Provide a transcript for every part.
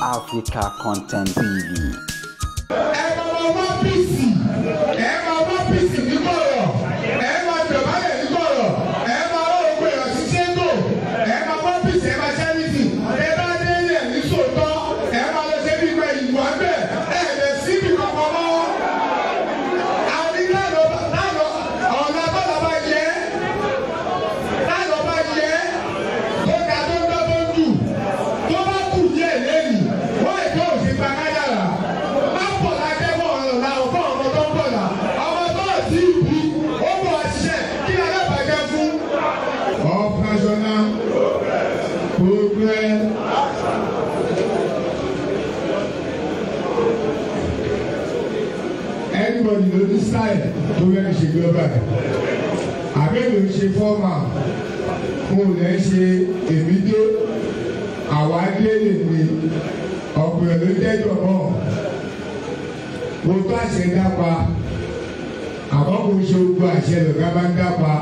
Africa Content TV. Ẹ máa wá píìsì, ẹ máa wá píìsì ní kọ̀rọ̀, ẹ máa dọ̀bálẹ̀ ní kọ̀rọ̀, ẹ máa wá ògbó ìrọ̀sí ṣẹ́ńtò, ẹ máa wá píìsì, ẹ máa ṣẹ́rìsì, ẹ bá délé ní sòótọ́, ẹ máa lọ ṣe bí pé ìwà bẹ́ẹ̀ ẹ lè síbi kankan mọ́. Àní lánàá ọ̀nà bọ́lá bá yẹ, lánàá bá yẹ, tó ga tó ń dọ́ tó ń dù, tó bá kù díẹ̀ lẹ́yìn, wọ́n ètò òṣèpá kádàrà. Operational progress. Anybody ló ní style tó fẹ́ ṣe global. Àbẹ̀lò ń ṣe formal, mo lè ṣe èmi dé, àwa dé lè mi, ọ̀pọ̀ ló dẹ́jọ́ mọ́. Mo tó àṣẹ dápa, àmọ́ kò ṣe gbogbo àṣẹ lọ̀gá bá ń dápa.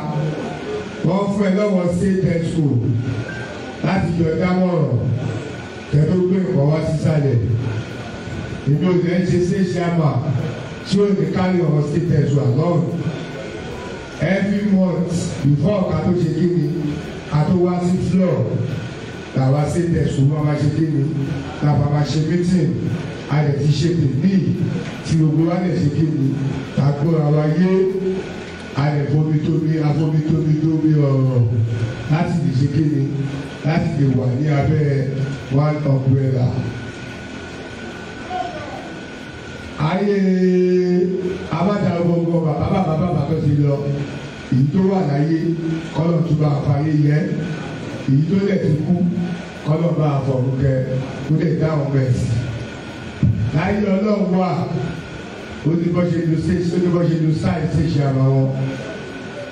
Wọ́n fún ẹ lọ́wọ́ state expo láti yọ dámọ̀ràn kẹ́tọ́ gbé nǹkan wá sísàlẹ̀. Èmi ò lè ṣe ṣe ṣàmà tí ó ní kárí ọ̀rọ̀ state expo alone. Every month before ká tó ṣe kí ni ká tó wá sí floor làwa state expo máa ma ṣe kí ni làwa máa ṣe meeting. A lè ti ṣe tèmí tí gbogbo wa lè ṣe kí ni ká gbọ́ra wa yé. A lè fomi tóbi afomi tóbi tóbi ọ̀rọ̀ láti lè ṣe kíni láti lè wà ní abẹ́ one umbrella. Ayé abáta gbogbo bàbá bàbá bàbá tó ti lọ, èyí tó wà láyé kọ́lọ̀ tó bá fàyè yẹ, èyí tó lẹ̀ ti kú kọ́lọ̀ bá fọ̀rùn kẹ kó lè dáhùn bẹ́ẹ̀ sí. Láyé Ọlọ́run wà. Ó ní bó ṣe lu ṣe ó ní bó ṣe lu sáì ṣe ṣe àmọ́ wọn.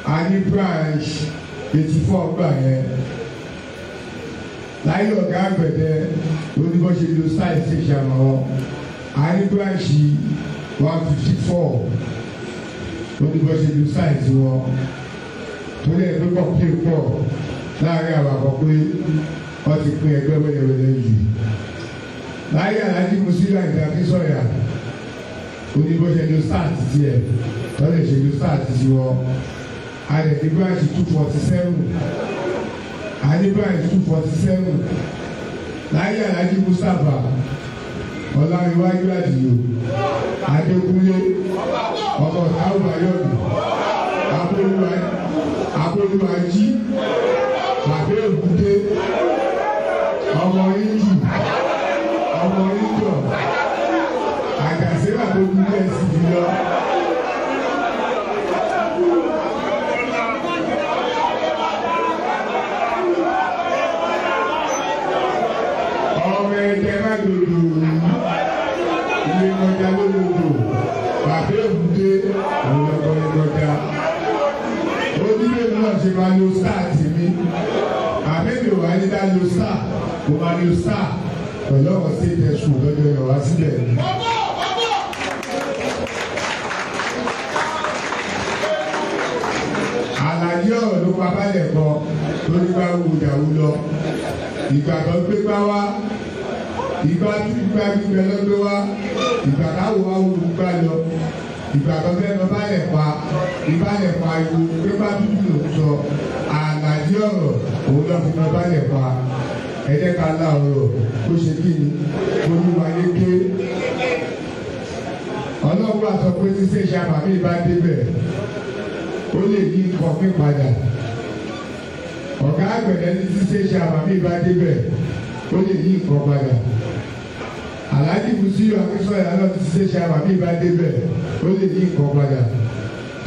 A ní branch 84 gbà yẹn. Láyé ọ̀gá àgbẹ̀dẹ ó ní bó ṣe lu sáì ṣe ṣe àmọ́ wọn. A ní branch 154 ó ní bó ṣe lu sáì tí wọn. Torí ẹ̀ pé kọ̀pé pọ̀ láàrin àwọn àkọ́ pé wọ́n ti pín ẹgbẹ́ wẹ́lẹ́wẹ́lẹ́ jù. Láyé Alhaji Musiliu Ayinde Akinsanya oní bó ṣe lo star títí ẹ tọ́lẹ̀ ṣe lo star títí wọn. A lè ní branch 247, a ní branch 247. Láyé Alhaji Mustapha Ọláníwájú Àdìo Adékúnlé ọmọ táwọn ayọ̀dù Abolúwájí bàbá Èkúté ọmọ Ìjù ọmọ Ìjọ. Àgàsílà tó kú ní ẹsìn jù lọ. Ọmọ ẹ̀jẹ̀ má lòlò ilé kọjá ló lòlò bàbá Èkúté òun lọkọ ní kọjá. Onílé náà ṣe máa lo star tèmi. Àmẹ́mi ò wá ní dá lo star, kò máa lo star pẹ̀lú ọ̀rọ̀ state expo lọ́jọ́ ìrọ̀wá sílẹ̀. Àlàyé ọ̀rọ̀ ló pa balẹ̀ kan tó ní bá wù dàrú lọ. Ìgbà tó gbé bá wá, ìgbà gbígbà gbígbẹ ló gbé wá, ìgbà táwọn wá wù gbá lọ. Ìgbà tó fẹ́ lọ balẹ̀ pa, ìbalẹ̀ pa ewu pé bá dúdú ló ń sọ. Àlàyé ọ̀rọ̀ òun lọ́ fi lọ balẹ̀ pa. Ẹ jẹ́ ká lá ọ̀rọ̀ kó ṣe kí ni olúwayé ké. Ọlọ́run àsọ pé ṣíṣe ìṣàmà mi bá débẹ̀ ó lè yí nǹkan mi padà. Ọ̀gá àgbẹ̀dẹ ní ṣíṣe ìṣàmà mi bá débẹ̀ ó lè yí nǹkan padà. Alhaji Musiliu Akinsanya náà ní ṣíṣe ìṣàmà mi bá débẹ̀ ó lè yí nǹkan padà.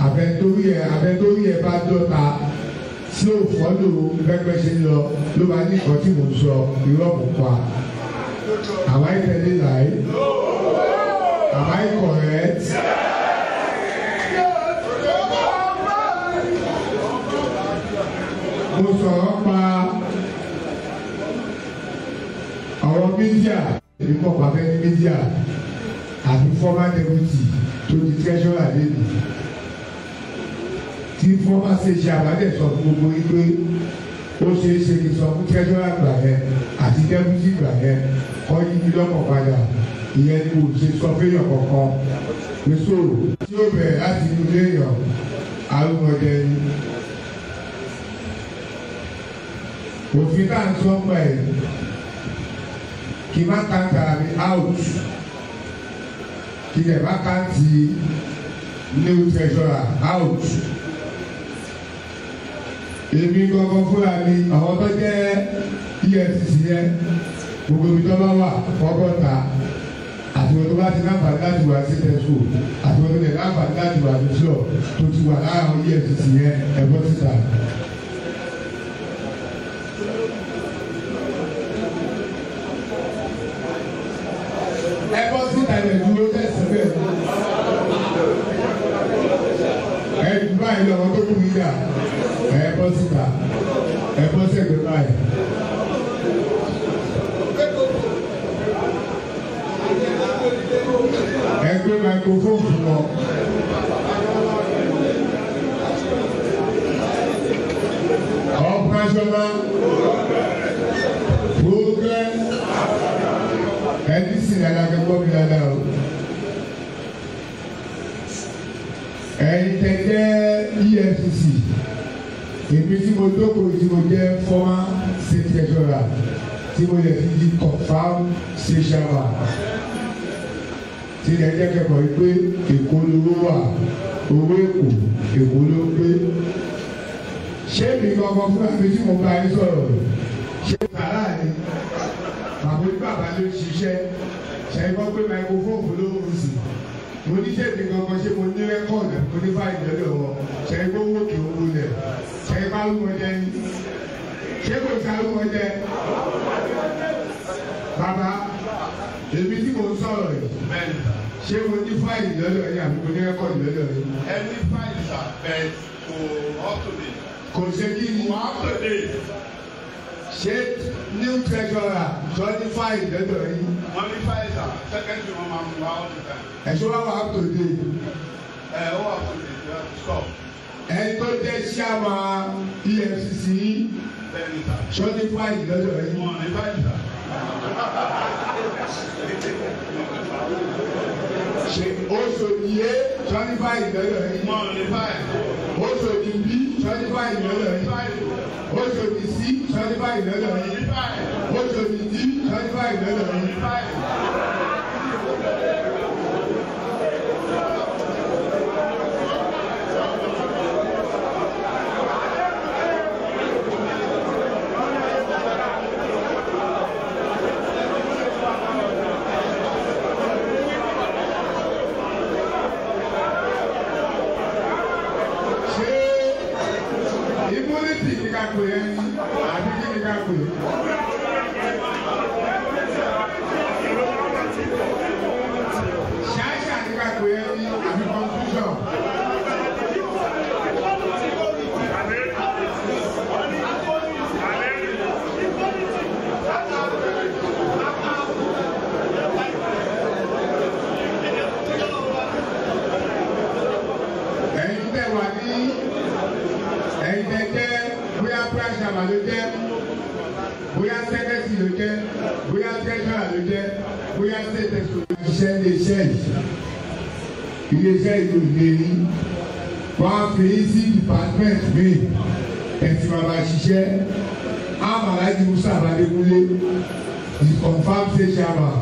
Àfẹntórí ẹ bá dọ́ta tí ò fọ́lò gbẹ́gbẹ́ ṣe ń lọ ló máa ní nǹkan tí mò ń sọ irọ́ mò ń pa. Am I telling lie? Am I correct? Mo sọ̀rọ̀ pa ọ̀rọ̀ mídíà, èmi kọ̀ pàfẹ́ ní mídíà àti former deputy tó di treasurer lẹ́nu. Tí former state chairman dẹ̀ sọ fún gbogbo yín pé ó ṣeé ṣe kí n sọ fún treasurer gbà yẹn àti deputy gbà yẹn Kọ́ yí mi lọ́kàn padà. Ìyẹn ni mo ṣe sọ fẹ́yàn kankan. Èso tí ó bẹ̀rẹ̀ láti inú ilé èèyàn, arúmọdé ni. Òfin tá à ń sọ pa ẹ̀ kí má kàńtà mi out, kí lè má kàńtì new treasurer out. Èmi gangan fúnra mi, àwọn tó jẹ́ EFCC yẹn, gbogbo ibi tó bá wà fọ́gọ́ta, àti wọn tó bá ti láǹfààní láti wà sí tẹ̀sù, àti wọn tó lè láǹfààní láti wà ní floor tó ti wà lára àwọn EFCC yẹn, ẹ bọ́ síta. Ẹ bọ́ síta lè dúró tẹ̀sí bẹ́ẹ̀. Ẹ jù báyìí lọ́wọ́ tó kù yíyà. Ẹ bọ́ síta, ẹ bọ́ sẹ́gbẹ̀ẹ́ báyìí. Ẹ gbé microphone fún wọn. Operational progress. Ẹni sì ní alágbègbè mi dáadáa o. Ẹ̀yin tẹ́ jẹ́ EFCC, èmi tí mo jókòó tí mo jẹ́ former state treasurer tí mo lè fi di confam state chairman. Tí ẹ jẹ́ kẹ́kọ̀ọ́ yìí pé Èkó lówó wà, owó Èkó, Èkó ló ń gbé. Ṣé mi gangan fúnra mi tí mo bá yín sọ̀rọ̀? Ṣé sàrà ni? Bàbá oní bàbá ló ń ṣiṣẹ́. Ṣé ẹ gbọ́ pé microphone ló ń sì? Mo ní ṣé mi gangan ṣé mo ní rẹ́kọ̀dù mo ní fáìlì lọ́dọ̀ wọn? Ṣé ẹ gbọ́ owó kì í owó lẹ̀? Ṣé ẹ bá rúmọ jẹ ní? Ṣé kò sá rúmọ jẹ? Bàbá, èmi tí mo ń sọ̀rọ̀ yìí, ṣé mo ní fáìlì lọ́dọ̀ yín àbí mo ní rẹ́kọ̀dù lọ́dọ̀ yín? Ẹ ní fáìlì sà, bẹ́ẹ̀ kò up to date. Kò ṣe kí ni? Kò up to date. Ṣé new treasurer sọ ní fáìlì lọ́dọ̀ yín? Wọ́n ní fáìlì sà, secretary wọn máa mú wa all the time. Ẹ̀ṣọ́ wa wà up to date. Ẹ ó wà up to date, stop. Ẹni tó jẹ́ chairman EFCC yín, Bẹ́ẹ̀ni sà. sọ ní fáìlì lọ́dọ̀ yín? Wọ́n ní fáìlì sà. Ṣé Oṣòdì A sọ ní fáìlì lọ́dọ̀ yín? Wọ́n ní fáìlì. Oṣòdì B sọ ní fáìlì lọ́dọ̀ yín? Oṣòdì C sọ ní fáìlì lọ́dọ̀ Wọ́n yín? ní fáìlì. Oṣòdì D sọ ní fáìlì lọ́dọ̀ Wọ́n yín? ní fáìlì. Ṣé immunity ní ká pè é ní àbí kí ni ká pè é? Ṣáṣà ní ká pè é ní àbí confusion? Ẹ̀yin tẹ́ wà ní ẹ̀yin tẹ́ jẹ́ bóyá branch chairman ló jẹ́, bóyá secretary ló jẹ́, bóyá treasurer ló jẹ́, bóyá state treasurer ló jẹ́. Iṣẹ́ ilé-iṣẹ́ yìí, ilé-iṣẹ́ yìí ò lè rí. Wọ́n á fi yín sí department mi, ẹ̀ tí màá bá ṣiṣẹ́. Alhaji Musa Adekunle is confirmed state chairman.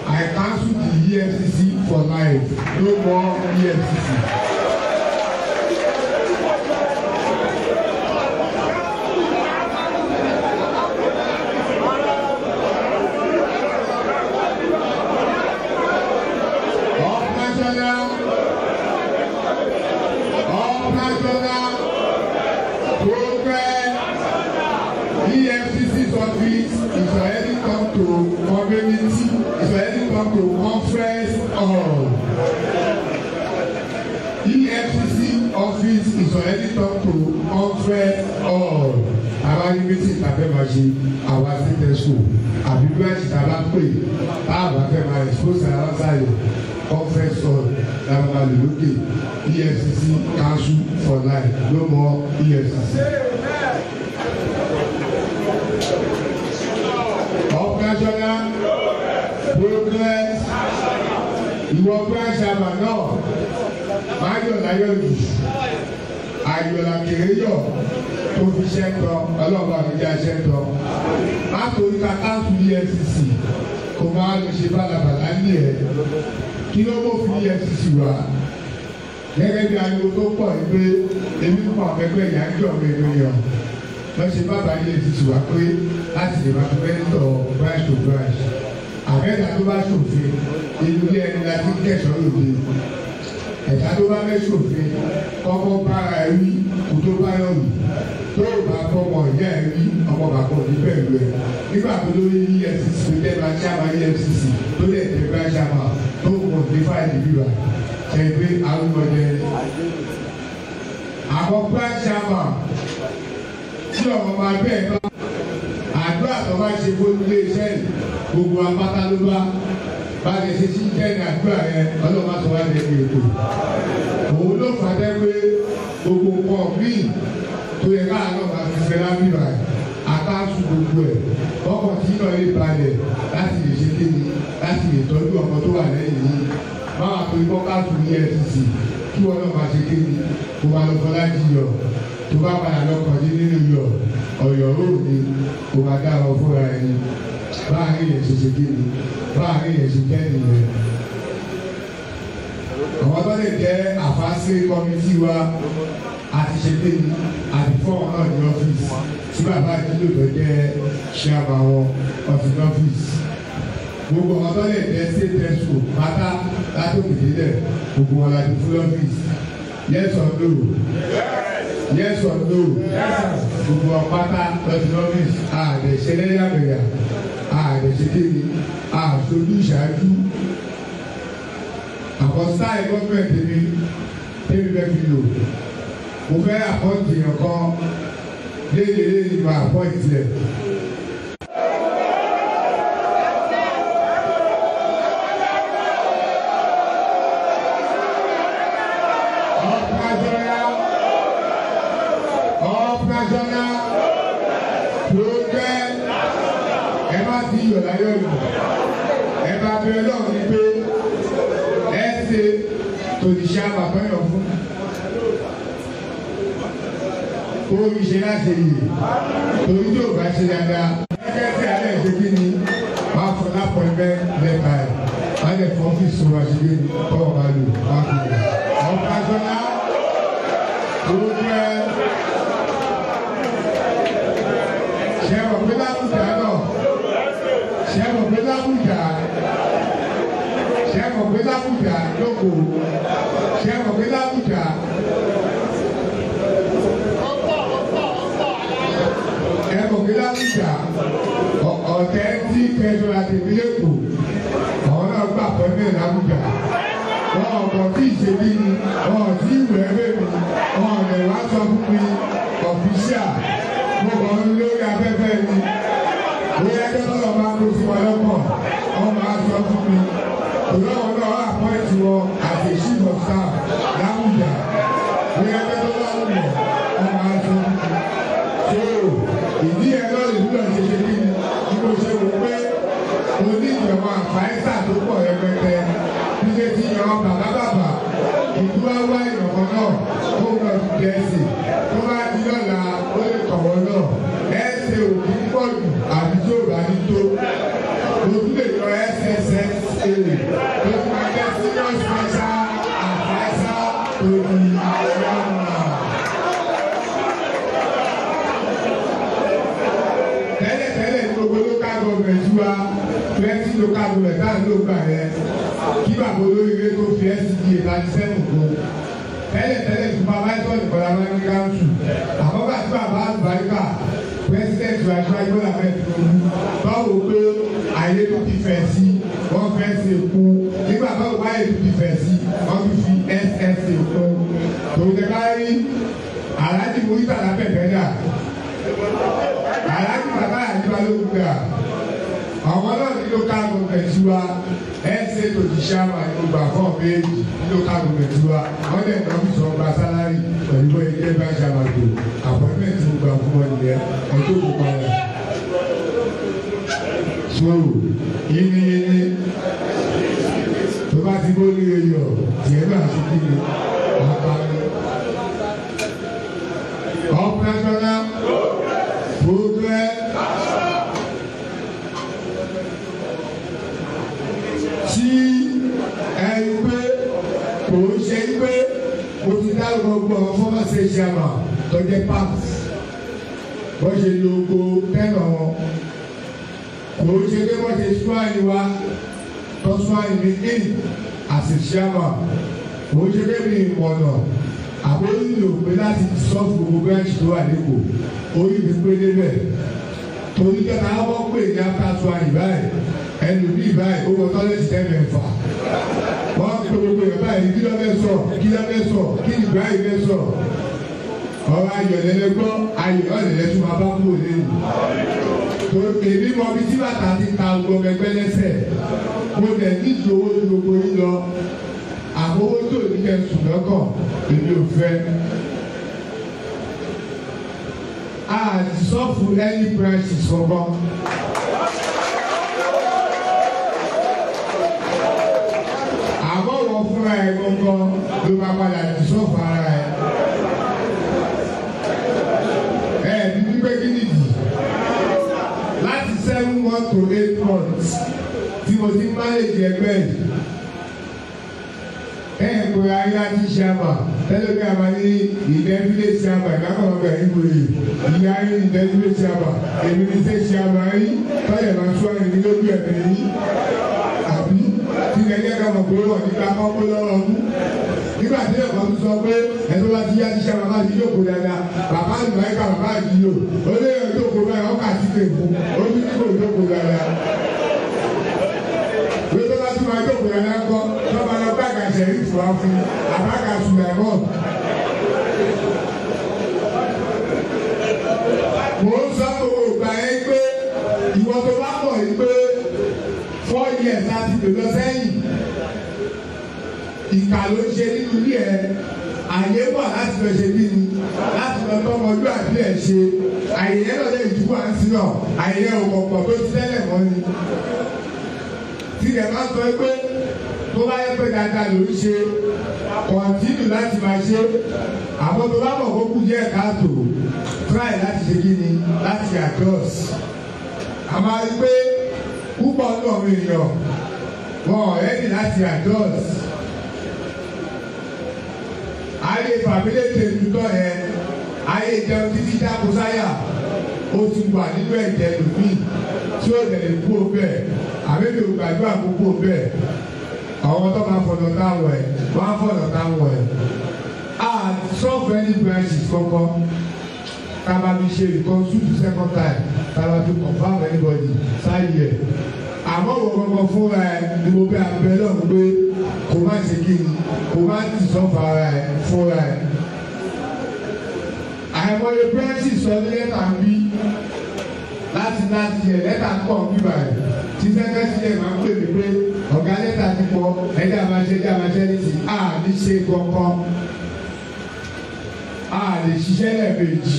I cancel the EFCC for life. No more EFCC. Up national progress. EFCC's office is already come to community, is already come to conference hall. EFCC office is already come to conference hall. Àwa ní meeting tàbí máa ṣe àwa sí tẹ̀sán àbí branch tàbá pè tá a bá fẹ́ máa expose ara sáyé conference hall làwọn máa lò lókè. EFCC council for life, no more EFCC. Up national, Ìwọ branch chairman náà máa yọ̀ láyọ̀ jù ayọ̀lá kéré yọ̀ tó fi ṣẹ́ tọ́ ọlọ́ọ̀bá mi jẹ́ ṣẹ́ tọ́. Má torí ká káńtù EFCC kò máa lè ṣe bálabàlá ní ẹ̀. Kí ló mọ̀ fún EFCC wá? Gẹ́gẹ́ bí ariwo tó pọ̀ ní pé èmi kọ́ àwọn ẹgbẹ́ ìyá ń jọ mi ènìyàn. Lọ ṣe bàbá EFCC wá pé láti lè máa fi mẹ́tọ̀ branch to branch. Àbẹ́ta tó bá ṣòfin, inú ilé ẹni la ti ń kẹ̀sọ́ lòdì. Ẹ̀dá tó bá fẹ́ ṣòfin kọ́kọ́ bára ẹ wí kó tó bá yọ̀ wí. Tó o bá fọmọ ìyá ẹ wí ọmọ bàbá òní pẹ̀lú ẹ. Nígbà tó lórí EFCC tó jẹ́ branch chairman EFCC tó lè jẹ́ branch chairman tó kò ní fáìlì bíbá ṣe pé arúgbọ́jẹ. Àwọn branch chairman tí ọmọ máa bẹ́ẹ̀ bá àdúrà tó bá ṣe fún ilé iṣẹ́ yìí gbogbo apáta ló bá bá lè ṣe sí jẹ́ ní àdúrà yẹn ọlọ́run á sọ wá ní ẹni ètò. Òun ló fà dẹ́ pé gbogbo nǹkan míì tó yẹ káàánú máa fi fẹ́ lábìrà àtàṣù gbogbo ẹ̀ ọkọ̀ tí náà lè balẹ̀ láti lè ṣe kéde láti lè tọ́jú ọmọ tó wà lẹ́yìn yìí. Máa tó ikọ́ káàtó EFCC kí wọn náà máa ṣe kéde kó máa lọ fọlá jiyọ̀ tó bá padà lọ kàn dé nínú yọ ọ̀yọ́ òní kó máa dá ọ fúnra ẹni. Báàrin yẹn ṣe ṣe kéde báàrin yẹn ṣe jẹ́ nìyẹn. Àwọn tó lè jẹ́ àfáàsì kọ́mítì wa àti ṣe kéde àti fọ́ọ̀mù náà ní ọ́fíìsì tí bàbá ìdílé tó jẹ́ ṣíàmà wọn ọ̀sìn ní ọ́fíìsì. Gbogbo àwọn tó lè jẹ́ state expo pátá látòkè délẹ̀ gbogbo wọn láti fún ọ́fíìsì. Yes or no? Yes or no? Gbogbo wọn pátá lọ́sìn ọ́fíìsì àdẹ̀ṣe lẹ́yàmẹ̀yà àdẹ̀ṣe kéde àṣojú ìṣáájú. Àkọsáì gọ́ọ̀mẹ̀ntì mi tẹ́mi bẹ́ẹ̀ fi lò. Mo fẹ́ àpọ́ǹtì yẹn kan léde léde máa àpọ́ǹtì ẹ̀. Up national progress ẹ má ti yọ̀ láyọ̀ yọ̀ ẹ bá bẹ Ọlọ́run ní pé ẹ ṣe tòlìṣà bàbáyọ̀ fún orí ṣe láṣẹ yìí torí tí ò bá ṣe dáadáa gẹ́gẹ́ tí alẹ́ ṣe kí ni máa fọ lápọ̀ẹ́mẹ́ lẹ́ka ẹ̀ máa lè fọ́ ọ́fíìsì wa ṣe kí ni tọ́wọ́ máa lò máa fi lò. Ọ̀pá-ṣọlá tó jẹ́ ṣe mọ̀ pé lábùjá náà ṣe mọ̀ pé lábùjá ṣe mọ̀ pé lábùjá lóko ṣe mọ̀ pé lábùjá. Ẹ̀mọ̀gbẹ́láwùjà ọ̀tẹ́ tí kẹsàn-án àti ìbílẹ̀kù àwọn náà gbà pẹ́ẹ́mẹ́ láwùjà wọn ọ̀pọ̀ tí ìṣèlú ni wọn ò tí ìwẹ̀ bẹ́ẹ̀ mi wọn ò lè wá sọ fún mi ọ̀fíṣà mo kàn ń lórí afẹ́fẹ́ mi bóyá ẹjọ́ tó lọ máa kó sí wọn lọ́kàn wọn máa sọ fún mi òun àwọn náà wà pọ́ìntì wọn àti chief of staff láwùjà bóyá ẹjọ́ tó lọ́wọ́ wọn máa sọ fún mi. Ìdí ẹ lọ́ọ̀lì nígbà tí ṣe kí ni mo ṣe wò pé mo ní ìjọba àfáìsà tó pọ̀ rẹpẹtẹ bí ṣe ti yan bàbá bàbá ìlú wá wá ìyọ̀kan náà tó ń lọ sí gẹ̀ẹ́sì tó bá di lọ́la ó lè kọ̀wọ́ náà ẹ ṣe òkú pọ̀ jù àbí tí ò bá ní tó mo tún lè yọ SSSA tó ti máa jẹ́ senior special adviser to the chairman. Tẹ́lẹ̀tẹ́lẹ̀ ní gbogbo local government wa 20 local government náà ló gbà yẹn kí bàbá olóríire tó fi SDA 37 kún. Tẹ́lẹ̀tẹ́lẹ̀ supervisor nìkan la máa ní council. Àmọ́ bá tí bàbá àlùbáríkà president wa Aṣíwájú Bọ́lá Ahmed Tinubu báwo pé àyè tó ti fẹ̀ sí wọ́n fẹ́ ṣe kún. Nígbà báwo báyè tó ti fẹ̀ sí wọ́n tún fi SSA kún. Tòun tẹ bá rí Alhaji Muritala bẹ̀bẹ̀ dà. Alhaji bàbá àdìbálòkù dà. Àwọn náà ní local government wa ẹsẹ tó ti ṣáàmà ní gbogbo àfọ̀n méjì ní local government wa wọ́n dẹ̀ ní ọ́fíìsì wọn gba sálárì pẹ̀lú bó ẹgbẹ́ bá ṣàmà tó appointment gbogbo àfọ̀n wọn nìyẹn ẹjọ́ kò padà. So yínníyínní tó bá ti bó ní eyọ̀ tiẹ̀ náà ṣe kí ni àbáyé. Operational progress. Tí ẹni pé kò ń ṣe pé mo ti dárúkọ gbọ́ àwọn former state chairman tó jẹ́ parks bó ṣe lo oko tẹ́lọ̀ wọn kò ń ṣe pé wọ́n ṣe swan wa tó swan mi in as a chairman kò ń ṣe pé mi ìmọ̀nà àbórí lò pé láti sọ́ọ̀fù gbogbo branch tó wà lẹ́kọ̀ọ́ orí mi pé débẹ̀ torí kẹta wọ́n pè ní after swan báyìí ẹlòmíì báyìí ó wọ tọ́lẹ́tì tẹ́lẹ̀ fà wọ́n pe gbogbo yẹn báyìí kí ló fẹ́ sọ kí ló fẹ́ sọ kí ni báyìí fẹ́ sọ ọ̀rọ̀ ayọ̀lẹ́lẹ́ gbọ́ ayọ̀lẹ́lẹ́ tún máa bá kúrò lẹ́nu tó èmi mọ bí tí bàtà ti ta gbogbo ẹgbẹ́ lẹ́sẹ̀ mo dẹ̀ ní ìṣòwò ju gbogbo yín lọ àmọ́ owó tó ní kẹ́ sùn lọ́kàn èmi ò fẹ́. A sọ́ọ̀fù any branches kankan. Àmọ́ wọ́n fúnra ẹ̀ gangan ló máa padà sọ́ọ̀fù ara ẹ̀. Ẹ bí wípé kí nìdí láti 7 months to 8 months tí mo ti ń manage ẹgbẹ́ yìí. Ẹ kò ayé àti ṣàmà tẹ́lẹ̀ bí a máa ní ìdẹ́bílẹ̀ ṣàmà ìgbàkọ̀ọ́gbà ìwòye ìyá yín ìdẹ́bílẹ̀ ṣàmà èmi ní sẹ́ ṣàmà yín tọ́yẹ̀ máa sọ ẹni lójú ẹ̀mí yín àbí tí ẹ̀yẹ́ ká mọ̀ pé wọ́n nípa kọ́kọ́ lọ́rọ̀ mú. Nígbà tí ẹ̀kọ́ tún sọ pé ẹ̀tọ́ bá ti yá ti ṣàmà bá ti jókòó dáadáa bàbá àlùbáríkà bàbá àdìyó ó lé jókòó báyìí ọkà sí kèfù ó tún ní kò jókòó dáadáa. Lótó bá tún máa jókòó dáadáa kọ́ tọ́ba lọ bá àgàṣẹ́ ìfura fún àbáka sùlẹ̀mọ́. Mò ń sọ gbogbo ìgbà yẹn pé ìwọ tó bá mọ̀ yìí pé 4 years láti lò lọ sẹ́yìn ìkà ló ń ṣe nínú ilé ẹ àyè wà láti lọ ṣe bí ni láti lọ tọmọ ojú àbí ẹ ṣe àyè yẹn lọ lè dùkú à ń sí náà àyè yẹn ò kọ̀pọ̀ tó ti tẹ́lẹ̀ mọ́ ni. Tí ẹ bá sọ pé tó bá yẹ pé dáadáa ló ń ṣe continue láti máa ṣe àmọ́ tó bá mọ̀ kó kù díẹ̀ káàtó try láti ṣe kí ni láti adjust. A máa rí pé púpọ̀ nínú àwọn èèyàn wọn ò ready láti adjust. Ayé fàmílẹ̀ tètútọ̀ yẹn ayé jẹun títí dáko sáyà ó ti wà nínú ẹ̀jẹ̀ lòmíì tí ó lè kú o bẹ́ẹ̀ àbẹ́bí ò gbàdúrà kó kú o bẹ́ẹ̀ àwọn tó máa fọ̀nà táwọn ẹ̀ wọ́n á fọ̀nà táwọn ẹ̀. A solve any branches kankan ká máa fi ṣe reconstitute second time ká máa fi confirm anybody sáyé ẹ̀ àmọ́ wọ́n gbọ́ngàn fúnra ẹ̀ ni mo bẹ abẹ́ lọ́hùn pé kò má ṣe kí ni kò má ti sọ́fà ara ẹ̀ fúnra ẹ̀. Àìmọye branches sọ ní lẹ́tà ń bí láti láti ẹ̀ lẹ́tà pọ̀ bíbà ẹ̀ tí sẹ́kẹ́sì ẹ̀ máa ń pè mí pé ọ̀gá lẹ́tà ti pọ̀ ẹ̀dá àmàṣe ẹ̀dá àmàṣe ní ti à ní ṣe kankan a lè ṣiṣẹ́ lẹ́ẹ̀mejì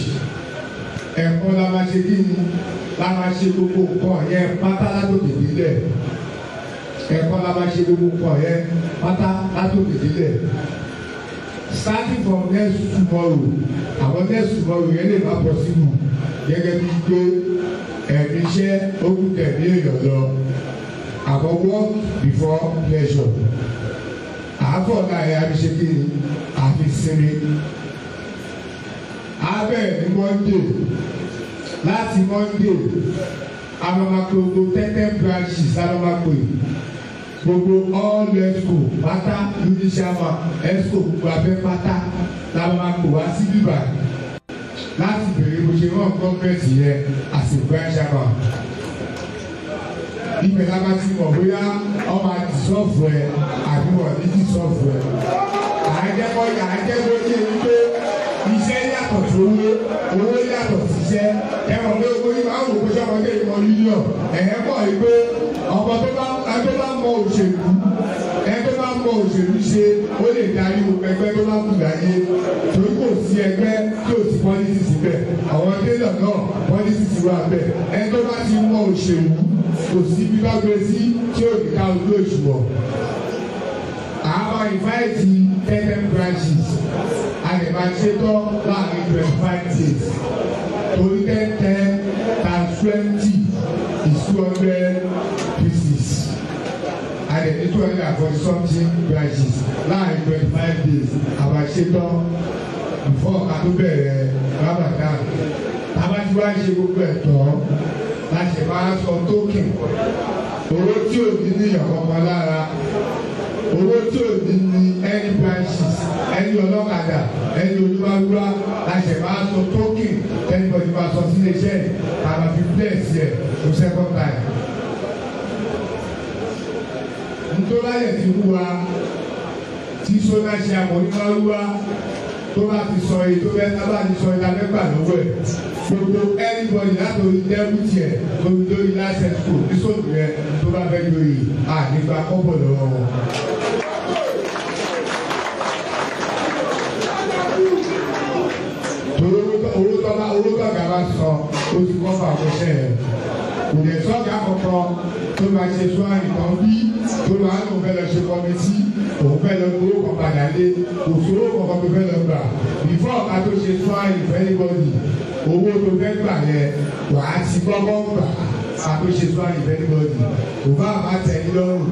ẹ̀kọ́ la máa ṣe kí ni la máa ṣe gbogbo nǹkan yẹn pátá látòkè délẹ̀ ẹ̀kọ́ la máa ṣe gbogbo nǹkan yẹn pátá látòkè délẹ̀ starting from next tomorrow. Àwọn next tomorrow yẹn lè má possible gẹ́gẹ́ bí pé ẹ̀mí iṣẹ́ ó kú tẹ̀mí èèyàn lọ àmọ́ work before pleasure àáfọ̀ náà ẹ̀ àfi ṣe kí ni àfi sinmi abẹ́ ní Monday láti Monday amamako gbogbo 10 10 branches amamako gbogbo all exco pátá unisiama exco gbogbo abẹ́ pátá lamamako wá sí bíbá láti bèrè bó ṣe rán gọ́ọ̀mẹ̀ntì yẹn as a branch chairman. Ibẹ̀ la máa ti mọ̀ bóyá ọmọ àdìsọ́ọ̀fù ẹ àbí wọ́n ní dìsọ́ọ̀fù ẹ. Àjẹkọ́ àjẹkọ́ yé wípé iṣẹ́ yàtọ̀ sí owó, owó yàtọ̀ sí iṣẹ́. Ẹ mọ̀ pé owó yìí máa ń wò pé sọ́mọdé yìí mọ mílíọ̀n. Ẹ̀hẹ́ pọ̀ yìí pé ọmọ tó bá mọ òṣèlú ẹ tó bá mọ òṣèlú ṣe ó lè darí ẹgbẹ́ tó bá kù láyé torí kò sí ẹgbẹ́ tí ò sí politics síbẹ̀. Àwọn tailor náà politics wà bẹ́ẹ̀. Ẹ tó bá ti mọ òṣèlú kò sí bí bá gbé sí tí ò ní ká ojú òṣùwọ̀n. Àwọn invite 10 branches a lè máa ṣetán láàrin 25 days. Torí 10 10 times 20 is 200 pieces. A lè ní 240 something branches láàrin 25 days. Àwọn ṣetán before ká tó bẹ̀rẹ̀ Ramadan. Tàbá tí wàá ṣe gbogbo ẹ̀tọ́ láti máa sọ token. Owó tí ò ní ní ìyàkọ̀kan lára, owó tí ò ní ní any branches, any ọlọ́kadà, any onímọ̀lúwa láti máa sọ token anybody máa sọ sí iléeṣẹ́ àmà fi bless yẹ for second time. Ntọ́láyẹ̀ ti wú wa tí sọ́nà ṣe àmọ́ onímọ̀lúwa tó bá ti sọ èyí tó fẹ́ tá bá ti sọ ìdá mẹ́fà lọ́wọ́ ẹ̀ gbogbo anybody látòrí dẹ́bùtì ẹ̀ tóbi lórí license school ní sóòtù rẹ tó bá fẹ́ lórí ànígbà kọ́bọ̀ lọ́wọ́ wọn. Owó tọ́gà bá sọ ó ti kọ́ fà àkọsẹ́ ẹ̀ kò lè sọ́gà kankan tó máa ṣe sọ́ọ̀rì kan bí tó máa ń lò fẹ́ lọ ṣe kọ́mítì òun fẹ́ lọ gbowó kan padà lé kò sówó kankan tó fẹ́ lọ gbà before ọ̀ka tó ṣe sọ́ọ̀rì fẹ́ anybody owó tó fẹ́ gbà yẹn wàá ti kọ́kọ́ gbà ká tó ṣe sọ́ọ̀rì fẹ́ anybody kò bá àmà tẹ̀ ní lọ́rùn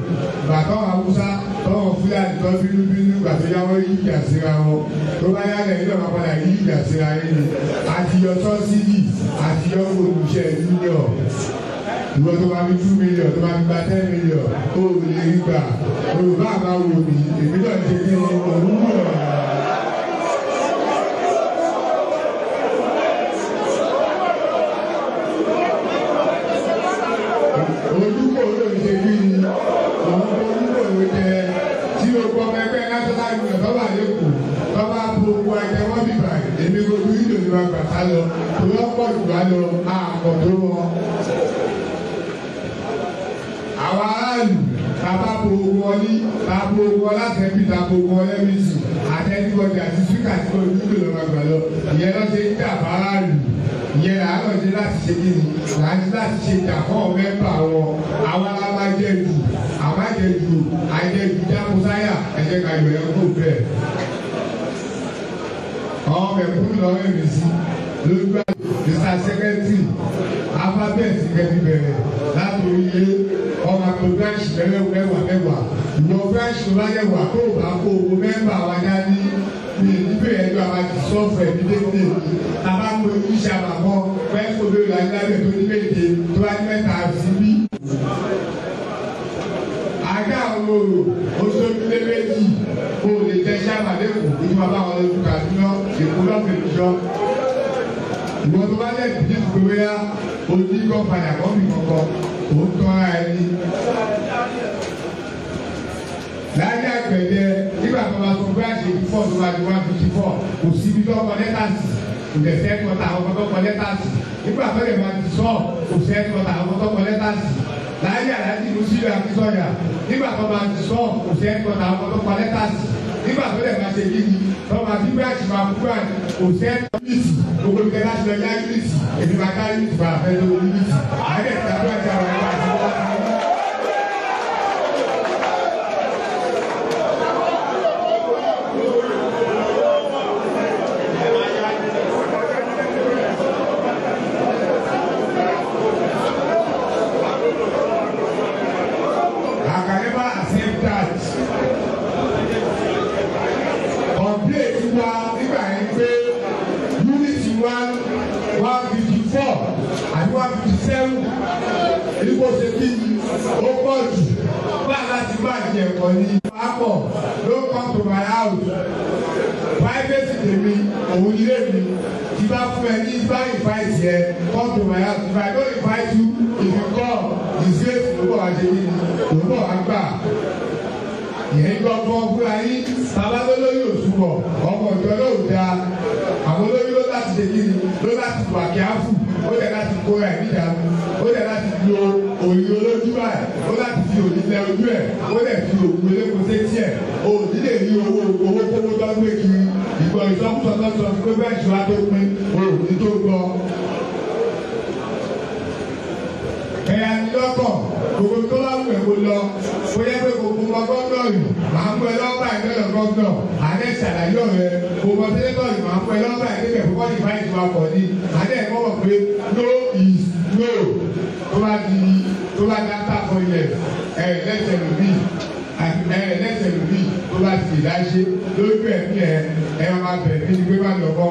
gbà táwọn Haúsá táwọn Fúlàní tó bínúbínú gbà tó yáwó yí ìjà síra wọn tó bá yálẹ̀ nínú ọ̀pá padà yí ìjà síra yín ni àtiyọ sọ́sídì àtiyọ olùṣẹ́ union ìwọ tó bá fi 2 million tó bá fi gba 10 million ó lè rí gbà olùbá àbá wò mí èmi náà ṣe kí ni òun wọ̀. Ojúkò ló ń ṣe kí ni òun ojúkò ló jẹ tí o gbọ́ ẹgbẹ́ national union tó wà lẹ́kọ̀ọ́ tó bá gbogbo ẹgbẹ́ wọn bíbà èmi gbogbo ìlú ni wọn gbà sá lọ tó lọ́pọ̀ jù wá lọ àpọ̀ tó wọn. Àwọn aráàlú tàbá bo wọn ní tàbó wọn látẹ̀bí tàbó wọn lẹ́mìsì àtẹnubọ̀dì àti síkà tí wọn dúró lọ́wọ́ gbà lọ ìyẹn lọ́ ṣe ń jà fáráàlú ìyẹn làárọ̀ ṣe láti ṣe kí ni làá láti ṣe jà fún mẹ́mbà wọn àwọn alámájẹ́jù àmájẹ́jù àjẹjù jákúsáyà ẹ̀jẹ̀ ká yọ̀ ẹ́ kó bẹ́ẹ̀. Àwọn mẹ̀kúnnù lọ́wọ́ èmi sí lójú àti Mr. Secretary alphabet kẹ́ni bẹ̀rẹ̀ látòrí ilé ọmọ àpò branch mẹ́wàá mẹ́wàá ìwọ branch tó bá yẹ wà tó bá kó owó mẹ́mbà wa dání ní ìdíbẹ̀ ẹjọ́ àbájú sọ́ọ̀fù ẹ̀mí dédé tàbá kó iṣẹ́ àbàkọ́ pẹ́ẹ́sì lórí ayélujára tó ní méje tó bá ní mẹ́ta sí bí. Àga òwòrò oṣooṣù méjì kó o lè jẹ́ sábàlẹ́kùn kó tó bá bá wọn lójú Kàdúná Èkó lọ́fẹ̀ẹ́ jọ. Ìwọ tó bá lẹ̀ bí gbogbo ya ojú kọ́ padà kọ́ mi kọ̀kọ́ òun tọ́ra ẹni. Láyé àgbẹ̀dẹ nígbà tó máa sọ branch 84 tó máa di 154 kò síbi tó kọ lẹ́tà sí kò lè fẹ́ kọta àwọn tó kọ lẹ́tà sí nígbà tó lè máa ti sọ kò fẹ́ kọta àwọn tó kọ lẹ́tà sí. Láyé àlájì Musiliu Akínsọ̀yà nígbà tó máa ti sọ kò fẹ́ kọta àwọn tó kọ lẹ́tà sí nígbà tó lè máa ṣe kíni tó máa fi branch máa kú branch kò fẹ́ unity gbogbo ìgbẹ́ láti lọ yá unity èmi máa ká unity máa fẹ́ lọ unity àárẹ̀ ìta branch àwọn ọmọ àti ọmọ àti ọmọ. I can never accept that. Complaint wa nígbà yẹn pé unit 154 àti 157 ìdíkò ṣe kí ó pọ̀ jù bá láti bá jẹ̀kọ̀ ní pápọ̀ ló come to my house private tèmi òun ilé mi tí bá fún ẹ ní bá invite yẹ come to my house if I don't invite you if you come disgrace ló bọ̀ wá ṣe kí ni ló bọ̀ wá gbà yẹn gbọ́ fún fúnra yín bàbá lólóyè òṣùwọ̀ ọmọ ìjọ náà ò dáa àwọn olóyè ló láti ṣe kíni ló láti wà kíáfù ó dẹ̀ láti kóra ẹ̀ níjànú ó dẹ̀ láti lo òyìn olójú báyìí ó láti fi òyìn lẹ ojú ẹ̀ ó dẹ̀ fi òògùn eléko sétí ẹ̀ òní lè rí owó owó kówó tó ń gbé kiri ìgbọ̀ ìsọkúsọ tó sọ pé bẹ́ẹ̀ ṣùgbọ́n tó pín òní tó gbọ́. Ẹ̀yà ni lọ́kọ̀ gbogbo tó bá wù ẹ́ kó lọ ó yẹ pé gbogbo ọmọ gọ́dọ̀ yìí máa mú fún ẹ lọ́wọ́ báyìí lọ́dọ̀ gọ́vnọ̀ àdé ṣàlàyé ọ̀rẹ́ òmò sẹ́nẹ́tọ̀ yìí màá fún ẹ lọ́wọ́ báyìí débẹ̀ fún kọ́ni báyìí tó wà pọ̀ ní àdé ẹ̀kọ́ wọ̀ pé no is no tó bá di tó bá di after 4 years ẹ̀ lẹ́sẹ̀ lómi ẹ̀ lẹ́sẹ̀ lómi tó bá ti dáṣe lójú ẹ̀mí ẹ̀ ẹ̀ máa bẹ̀ mí ni pé má lọ bọ́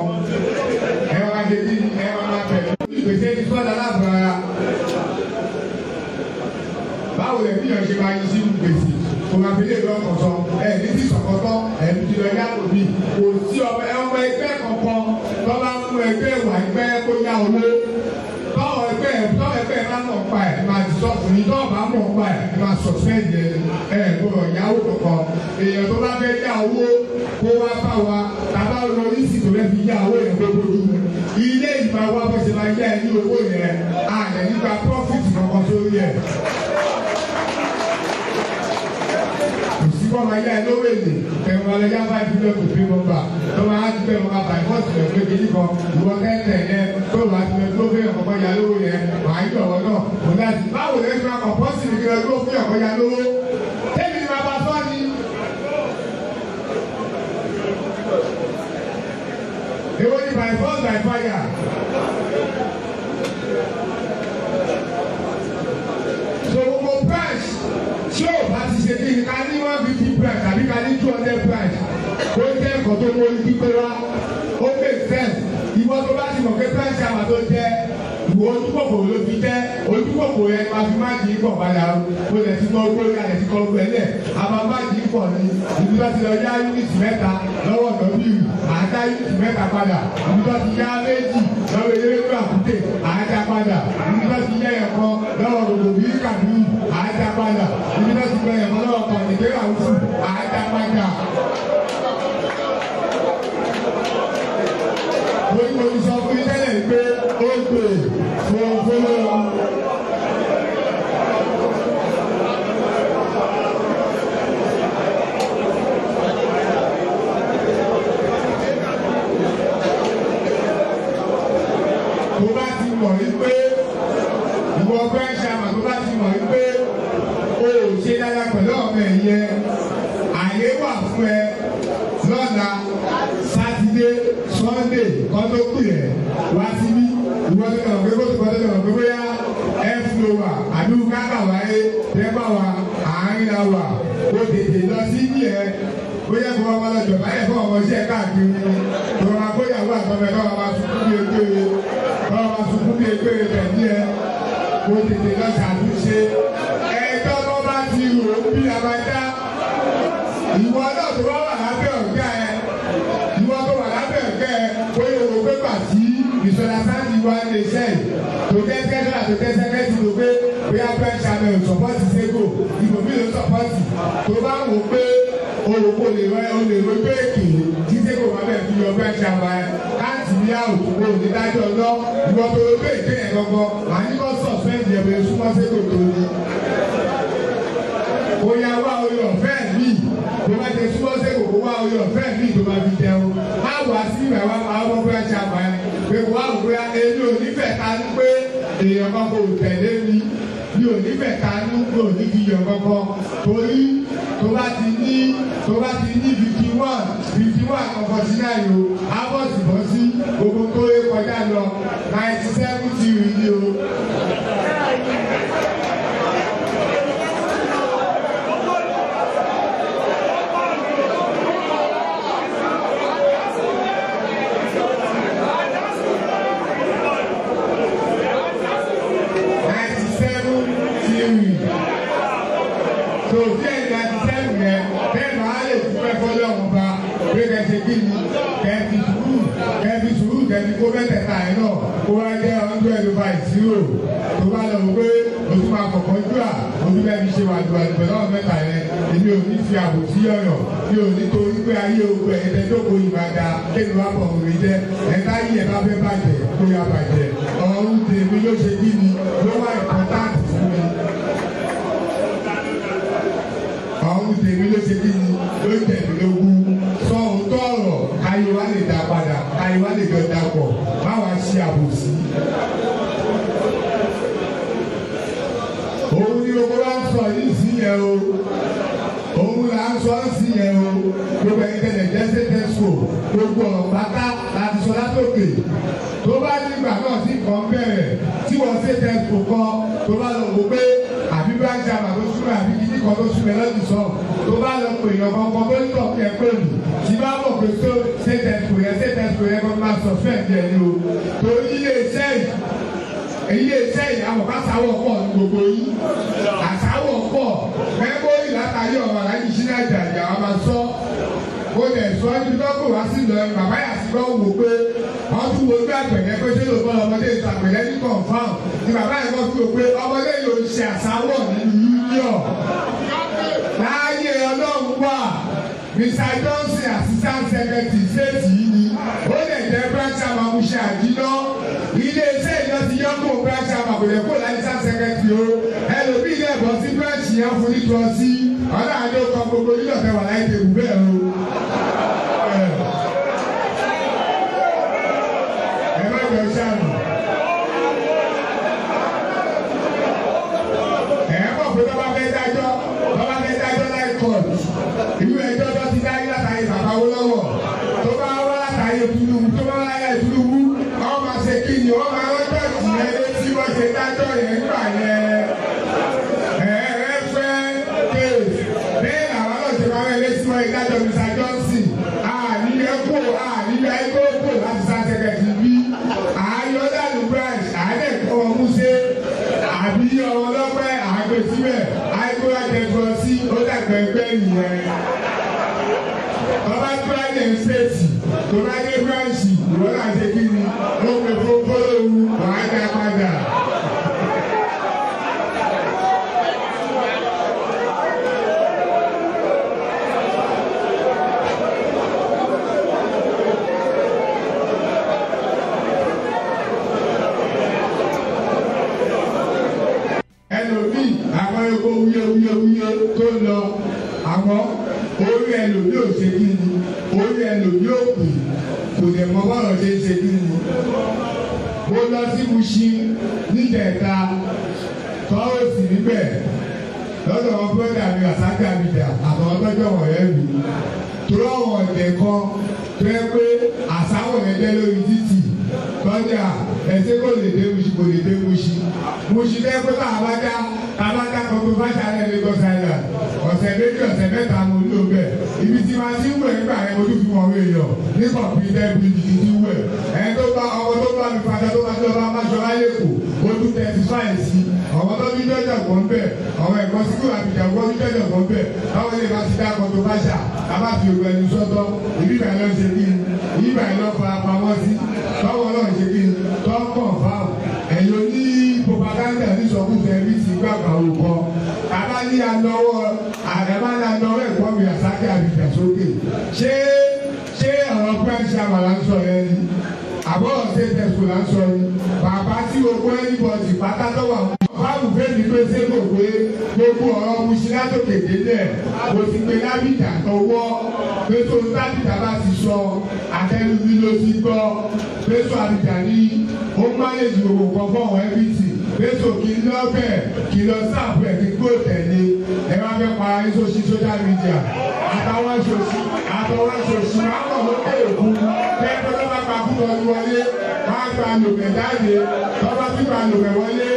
ẹ̀ máa ṣe kí ẹ̀ máa bẹ̀ mí ìgbésẹ̀ ní sọ́dà láàbọ̀ ara báwo lè bí yàn ṣe máa yí sínú gbèsè kò máa fi lè lọ kọ̀tọ̀ ẹ̀ ní ti sọ̀kọ̀tọ̀ ẹ̀ ní ti lọ yá lòmí kò sí ọmọ ẹgbẹ́ kankan tó bá mú ẹgbẹ́ ìwà ẹgbẹ́ kó yá owó tọ́wọ́ ẹgbẹ́ tọ́wọ́ ẹgbẹ́ bá mọ̀ pa ẹ̀ máa ti sọ́kùn ní tọ́wọ́ bá mọ̀ pa ẹ̀ máa sọ̀fẹ́ǹdì ẹ̀ gbọ́dọ̀ yáwó kankan èèyàn tó bá fẹ́ yá owó kó wá bá wa tàbá lọ ní ìsìnkú rẹ̀ fi yá owó yẹn kó bójú mu ilé ìgbà wa bó ṣe máa yá ẹ ní owó yẹn àlẹ́ nípa profit kankan sórí ẹ̀. Kò máa yá ẹ lówó èlé ẹ̀rọ alẹ́ yá 5 million to pay number tó máa ti bẹ̀rù máa bàyí fọ́ọ̀tì rẹ̀ pé kìíní kan ìwọ tẹ́tẹ̀ yẹn tó máa ti bẹ̀rù tó fẹ́ ọ̀kọ̀ọ̀kan ya lówó yẹn màá yí ọ̀wọ́ náà kò láti báwo lè fi máa kọ̀ pọ́sì mi kí ló fẹ́ ọ̀kọ̀ ya lówó tẹ́mi ni máa bá sọ́ ni. Èwo ni by force by fire. So gbogbo branch tí o bá ti ṣe kí ni ká ní 150 branch àbí ká ní 200 branch ó jẹ́ nǹkan tó mú orí pípé wá ó make sense ìwọ tó bá ti mọ̀ pé branch àmà tó jẹ́ ìwọ ojúkòkòrò ló fi jẹ́ ojúkòkòrò yẹn máa fi máàjì ń pọ̀ padà o lè ti kọ́ gbórí alẹ́ ti kọ́ gbó ẹlẹ̀ àmà máàjì ń pọ̀ ní ibi tó ti lọ yá unit 3 lọ́wọ́ w àdá unit 3 padà ibi tó ti yá 2 lọ́wọ́ eléwé àkúté àdá padà ibi tó ti yá ẹ̀kọ́ lọ́wọ́ gbogbo bí kàdúrú àdá padà ibi tó ti gbẹ ẹ̀kọ́ lọ́wọ́ kọ̀ọ̀nìkẹ́ àwùjọ àdá padà. Mo ní mo ti sọ fún yín tẹ́lẹ̀ pé ó gbè fún. Tó bá ti mọ̀ wípé ìwọ fẹ́ ṣàmà tó bá ti mọ̀ wípé o ò ṣe dáadáa pẹ̀lú ọmọ ẹ̀yẹ àyè wà fún ẹ lọ́la sátidé sọ́ndé kan tó kù yẹ wá síbí ìwọ tó lọ pé kótó kan tó lọ pé bóyá ẹ fúlò wà àbí kábà wáyé tẹ́gbà wà àárín la wà o tètè lọ sí ní ẹ bóyá kó wọn lọ jọba ẹ fún ọmọ iṣẹ́ káàkiri tó máa bóyá wà tọmọ ẹ kọ́ máa sunkún bí egbére kọ́ máa sunkún bí egbére pẹ̀lú ẹ o tètè lọ ṣàtúnṣe ẹjọ́ tó bá ti rò ó bí abájá ìwọ náà tó bá wà lábẹ́ ọ̀gá ẹ ìwọ tó wà lábẹ́ ọ̀gá ẹ bóyá o pé pàtí ìṣọ̀lá sáàtì wá lè ṣe yìí tó jẹ́ sẹ́kẹ́tì tó jẹ́ sẹ́kẹ́tì tó pé bóyá fẹ́ ṣàmì sọ́pọ́tì ségò ìbòmí ló sọ́pọ́tì tó bá wò pé olùkó lè rẹ olè rojú èkè tí ségò wà bẹ́ẹ̀ fi yọ fẹ́ ṣàmì ẹ káàtì ní àwòkọ́ onídájọ́ lọ ìwọ tó rojú èkè yẹn gangan àníkọ́ sọ̀fẹ́ǹdì ẹ̀bẹ̀ súnmọ́ ségò tó ní. Bóyá wá orí ọ̀fẹ́ mi tó bá jẹ súnmọ́ ségò kó wá orí ọ̀fẹ́ mi tó bá fi jẹun má wá sí ìwà wa máa wọ́n fẹ́ ṣàmì ẹ pé wá òkú ya èmi ò nífẹ̀ẹ́ ta ní pé èèyàn kan kò tẹ̀lé mi mi ò nífẹ̀ẹ́ ta ní mi ò ní fi yàn kankan torí tó bá ti ní 51 51 kan 49 o abọ́sibọ́sí gbogbo tó yẹ kọjá lọ 97 ti rí ni o. Kó mẹ́tẹ̀ẹ̀ta yẹn náà kó wá jẹ́ 100 over 0 tó bá lọ wọ pé ojú máa kọ̀kọ́ jù à ojú bẹ́ẹ̀ fi ṣe wàdùwàdù pẹ̀lú àwọn mẹ́ta yẹn èmi ò ní fi àbò sí ọ̀yàn mi ò ní torí pé ayé ogun ẹ̀yẹ tẹ́ jókòó yìí máa da kéde wá pọ̀ òun jẹ́ ẹ̀ka yìí ẹ̀ bá fẹ́ bàjẹ́ kó yá bàjẹ́ ọ̀run tèmi ló ṣe kí ni ló wà important fún mi ọ̀run tèmi ló ṣe kí ni ló tẹ̀mí lógún sọ òótọ́ ọ̀rọ̀ káyé wa lè dá padà káyé wa lè jọ dapọ̀ má wàá ṣe àbòsí. Òun ni gbogbo wa ń sọ yìí sí yẹn o òun là ń sọ sí yẹn. Tó bá nígbà náà sí nǹkan bẹ̀rẹ̀ tí wọ́n ṣe tẹ́sítò kọ́ tó bá lọ wò pé àbí branch chairman tó súnmọ́ àbí kíní kan tó súnmọ́ lọ́dún sọ tó bá lọ pè yàn kankan tó ń tọ̀ kí ẹ pè mí tí bá mọ̀ pé tó ṣe tẹ́sítò yẹn ṣe tẹ́sítò yẹn kó máa suspend yẹn ni o. Torí ilé iṣẹ́ yìí ilé iṣẹ́ yìí àwọn kásáwọ̀ pọ̀ ní gbogbo yìí àsáwọ̀ pọ̀ mẹ́mórì látàrí ọ̀rọ̀ aláàjì sínú àjàjà àwọn máa sọ ó lẹ̀ sọ níbi tó kò wá sí lọ bàbá yà sí gbọ́ wò pé wọ́n tún wo ojú àgbẹ̀lẹ́ pé ṣé lóòótọ́ ọmọdé ìta àgbẹ̀lẹ́ ní confam ni bàbá yẹn kọ́ fi wò pé ọmọdé yóò ṣe àsáwọ̀ nínú union láàyè ọlọ́run wà Mr Johnson assistant secretary state yìí ni ó lè jẹ́ branch chairman Mushin àdínà ilé iṣẹ́ ìjọ ti yọ kó branch chairman kò yẹ kó assistant secretary o ẹlòmíì lè bọ́ sí branch yẹn fún nítorí ọ̀nà àdó kan gbogbo yìí lọ́fẹ̀ẹ́ wà láì tẹ̀wù bẹ́ẹ̀ o. Ẹ má jọ ṣàmù. Ẹ mọ̀ pé bàbá fẹ́ dájọ́ bàbá fẹ́ dájọ́ láì kọ́ọ̀tù ìlú ẹjọ́ tó ti dáyé látàrí bàbá Awólọ́wọ̀ tó bá wá látàrí Tinubu tó bá wá látàrí Tinubu wọ́n máa ṣe kí ni wọ́n máa rọ́jọ́ ìyẹn létí wọ́n ṣe dájọ́ yẹn gbà yẹn. Ẹ fẹ́ kéèsì bẹ́ẹ̀ làwọn náà ṣe máa ń létí wọ́n ìdájọ́ Mr Johnson àníyẹ kó àníyẹ kó kó láti sáṣẹ́kẹ̀tì bí àyọ̀dàlù branch àádẹ́kọ̀ ọmúṣe àbí ọmọ ọlọ́pẹ́ àgbè síbẹ̀ àìkúrà jẹjọ sí ó dàgbà ẹgbẹ́ nìyẹn. Bàbá tó bá yẹ ṣéètì tó bá dé bíráǹṣì ìwọ náà ṣe kí ni ó pè fún fọlọ́wù wàá dá padà. Ẹlòmíì àwọn epo wúyewúyewúye tó lọ àwọn orí ẹlòmíì ò ṣe kí ni orí ẹlòmíì ò pè kò dẹ̀ mọ bọ́ọ̀rọ̀ ṣe ń ṣe kí ni. Mo lọ sí Mushin níjẹ̀ta tọ́wọ́ sí níbẹ̀ lọ́dọ̀ wọn bọ́dà mi àsákà mi dà àtàwọn tọ́jọ́ wọ̀nyẹn mi torí àwọn ọ̀dẹ̀ kan tó yẹ pé àsáwọ̀ yẹn jẹ́ lórí títì tọ́jà ẹsẹ̀ kò lè dé Mushin kò lè dé Mushin Mushin tẹ́ pé bàbá dá bàbá dá kọ́kọ́ fáṣà rẹ̀ Lagos Island ọ̀sẹ̀ méjì ọ̀sẹ̀ mẹ́ta mo lò bẹ̀ ibi tí ma ti ń wẹ̀ nígbà yẹn mo tún fi wọ̀n èèyàn ní kọ̀m̀pútà bíríjì ti wẹ̀ ẹni tó bá ọmọ tó bá mi padà tó bá tó bá má ṣọlá lẹ́kọ̀ọ́ ó tún tẹ̀sífáì sí ọmọ tó bí jọjọ gbọ́n bẹ̀ ọmọ ẹ̀kọ́ síkú àbíjà gbọ́n bí jọjọ gbọ́n bẹ̀ báwo lè bá ti dá kọ́ńtò-fáṣà bàbá fi ògùn ẹni sọ́tọ̀ ìbí ìbàyẹ̀ lọ ṣe kí ni ìbí ìbàyẹ̀ lọ fara pamọ́ sí báwo náà ṣe kí ni tó ń kàn fáwọn ẹ̀yin oní propaganda nísọkúsọ ẹbí ti gbàgbà òkọ bàbá ní alọ́wọ́ àdàbà ní alọ́wọ́ ẹ̀kọ́ mi àsákè àbíjà sókè ṣé ṣé ọ̀rọ̀ pẹ́ńsì àmàlà ń sọ yẹn ni àbọ̀ ṣe tẹ̀sùn là ń sọ ni bàbá tí gbogbo ẹnibọ̀dì pátá tó wà wọ́n. Báwo fẹ́mi pé ṣé kò pé gbogbo ọ̀rọ̀ Mushin látòkè délẹ̀ kò sì pé lábìjà tọwọ́ pé tó lábìjà bá ti sọ àtẹnudí ló ti gbọ́ pé tó àbìjà ní ó mánéjì gbogbo nǹkan fún àwọn ẹbí pé tó kí n lọ́bẹ̀ kí lọ sáàpù ẹ̀ kí n kó tẹ̀lé ẹ wá fẹ́ para ní sóṣì social media àtàwọn ṣòṣì àtàwọn ṣòṣì máa ń bọ̀ lókè òkun pẹ́ẹ́pẹ́ tó bá pa fún ọdún wọlé máa gba lòmẹ̀ jáde tó bá tún gba lòmẹ̀ wọlé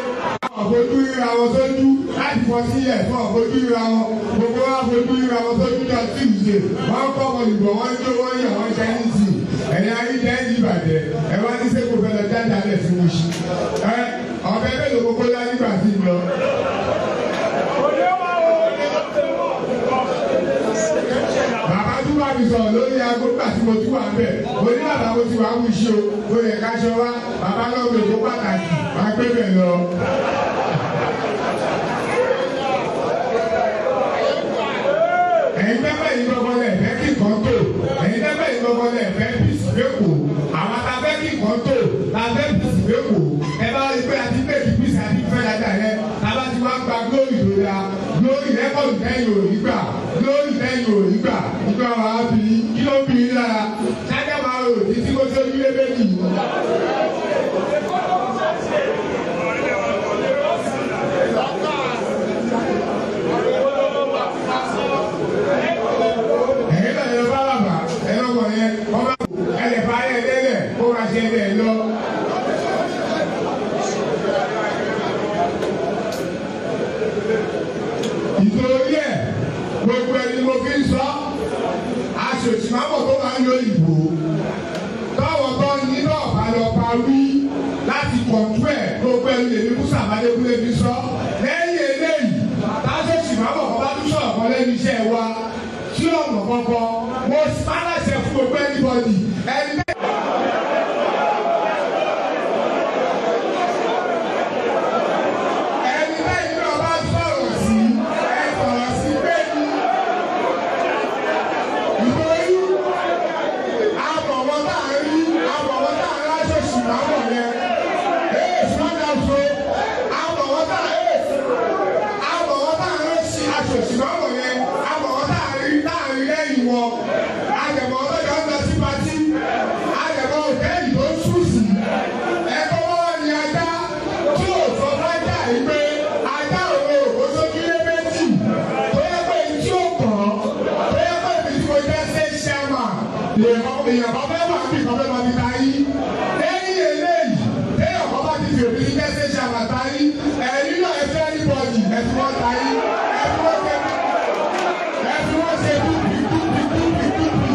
ọ̀fojú ríra wọn sójú láti fọ sílẹ̀ fún ọ̀fojú ríra wọn gbogbo wa fojú ríra wọn sójú lọ sí ìṣe wọn kọ́ wọn ìbọn wọn jó wọn yàn wọn ṣe ní sí ẹ̀yà ayíjẹ́ ń ìbàjẹ́ ẹ wá ní sẹ́kọ̀ọ́ fẹ́ lọ jáde alẹ́ sí Mushin ẹ ọ̀bẹ mélòó gbogbo lá nígbà tí ń lọ. Bàbá tún bá mi sọ̀rọ̀ lórí aago nígbà tí mo tún wà bẹ́ẹ̀ mo ní bàbá mo ti wà ń Mushin o mo lè káṣọ wá bàbá náà mi kó pàtàkì máa gbé bẹ̀ lọ. Ẹ̀yin tẹ́fẹ̀ yìí gbọ́gbọ́ lẹ̀ fẹ́ kí nǹkan tó ẹ̀yin tẹ́fẹ̀ yìí gbọ́gbọ́ lẹ̀ fẹ́ bíìsì lẹ́kọ̀ọ́ àwọn ta fẹ́ kí nǹkan tó ta fẹ́ bíìsì lẹ́kọ̀ọ́ ẹ bá rí pé àti bẹ́ẹ̀kì bíìsì àti fẹ́ dáadáa yẹn ta bá ti wá gba glory tó dáa glory rẹ́kọ̀dù tẹ́yìn ò ní gbà glory tẹ́yìn ò ní gbà nígbà wà á bí kí ló bí i lára ṣáájà máa rò títí kó sójú lé méjì. lẹ́nu iṣẹ́ wa tí ọ̀nà kankan mo aláṣẹ fún gbogbo anybody ẹni bẹ́ẹ̀. Ẹni bẹ́ẹ̀ ni ọba sọ̀rọ̀ sí ẹ sọ̀rọ̀ sí bẹ́ẹ̀ ni ìborí àbọ̀wọ́ tá a rí àbọ̀wọ́ tá a ráṣọ ṣùgbọ́n yẹn ee ṣùgbọ́n so àbọ̀wọ́ tá a ee àbọ̀wọ́ tá a ráṣọ aṣọ ṣùgbọ́n yẹn àbọ̀wọ́ tá a rí tá a rí lẹ́yìn wọn àjẹmọ́ ọlọ́jọ́ ń lọ sí patí àjẹmọ́ òtẹ́ẹ̀lì tó ń sùn sí ẹ̀kọ́ wọn ni ajá tí ò sọ fájà yìí pé ajá òun ò kó sójúlé méjì tó yẹ pé tí ó kàn án tó yẹ pé ibi tí mo jẹ́ ṣe ṣẹ́mà èèyàn kan fẹ́ wà bí kan fẹ́ máa fi ta yí lẹ́yìn eléyìí téèyàn kan bá ti fi òbí jẹ́ ṣe ṣẹ́mà ta yí ẹ̀rí náà ẹ fẹ́ ní bọ́ọ̀dì ẹ fi wọ́n ta yí ẹ fi wọ́n ṣe ẹ fi wọ́n ṣe dúpì dúpì dúpì dúpì.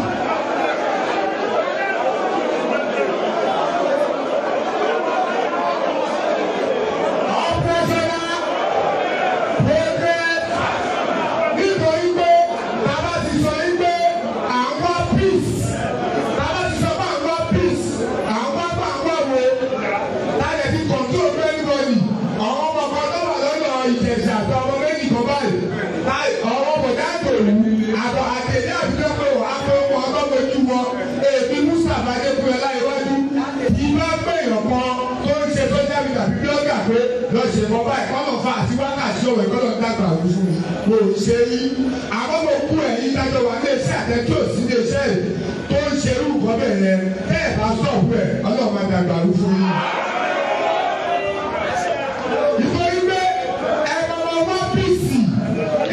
Operational progress nítorí pé bàbá ti sọ yín pé à ń wá peace bàbá ti sọ pé à ń wá peace à ń wá bá ń wá wo láti fi control fún anybody àwọn ọmọ kan tó wà lọ́nà Ìjẹ̀ṣà àti ọmọ méjì kan báyìí ọmọ bọ̀dá àtòlù àtọ̀ àtẹ̀lé àbíjọ́ pé wà á pé wọn ọlọ́mọ ojú wọn èmi Mustapha Adékúnlé láyéwájú kì í bá pé èèyàn kan tó ń ṣe social media tàbí blogger pé lọ ṣe mọ báyìí kọ́nà fa àti wákàtí ọ̀wẹ̀ kọ́nà dàgbà wù fún mi mo ò ṣe yí àmọ́ mo kú ẹ̀yìn dájọ́ wa ní iṣẹ́ àtẹ́tí òsì ní iṣẹ́ yìí tó ń ṣe irú nǹkan bẹ́ẹ̀ yẹn tẹ́ ẹ̀ bá sọ̀rọ̀ ẹ̀ Ọlọ́run máa dàgbà wù fún yín. Nítorí pé ẹ máa wá píìsì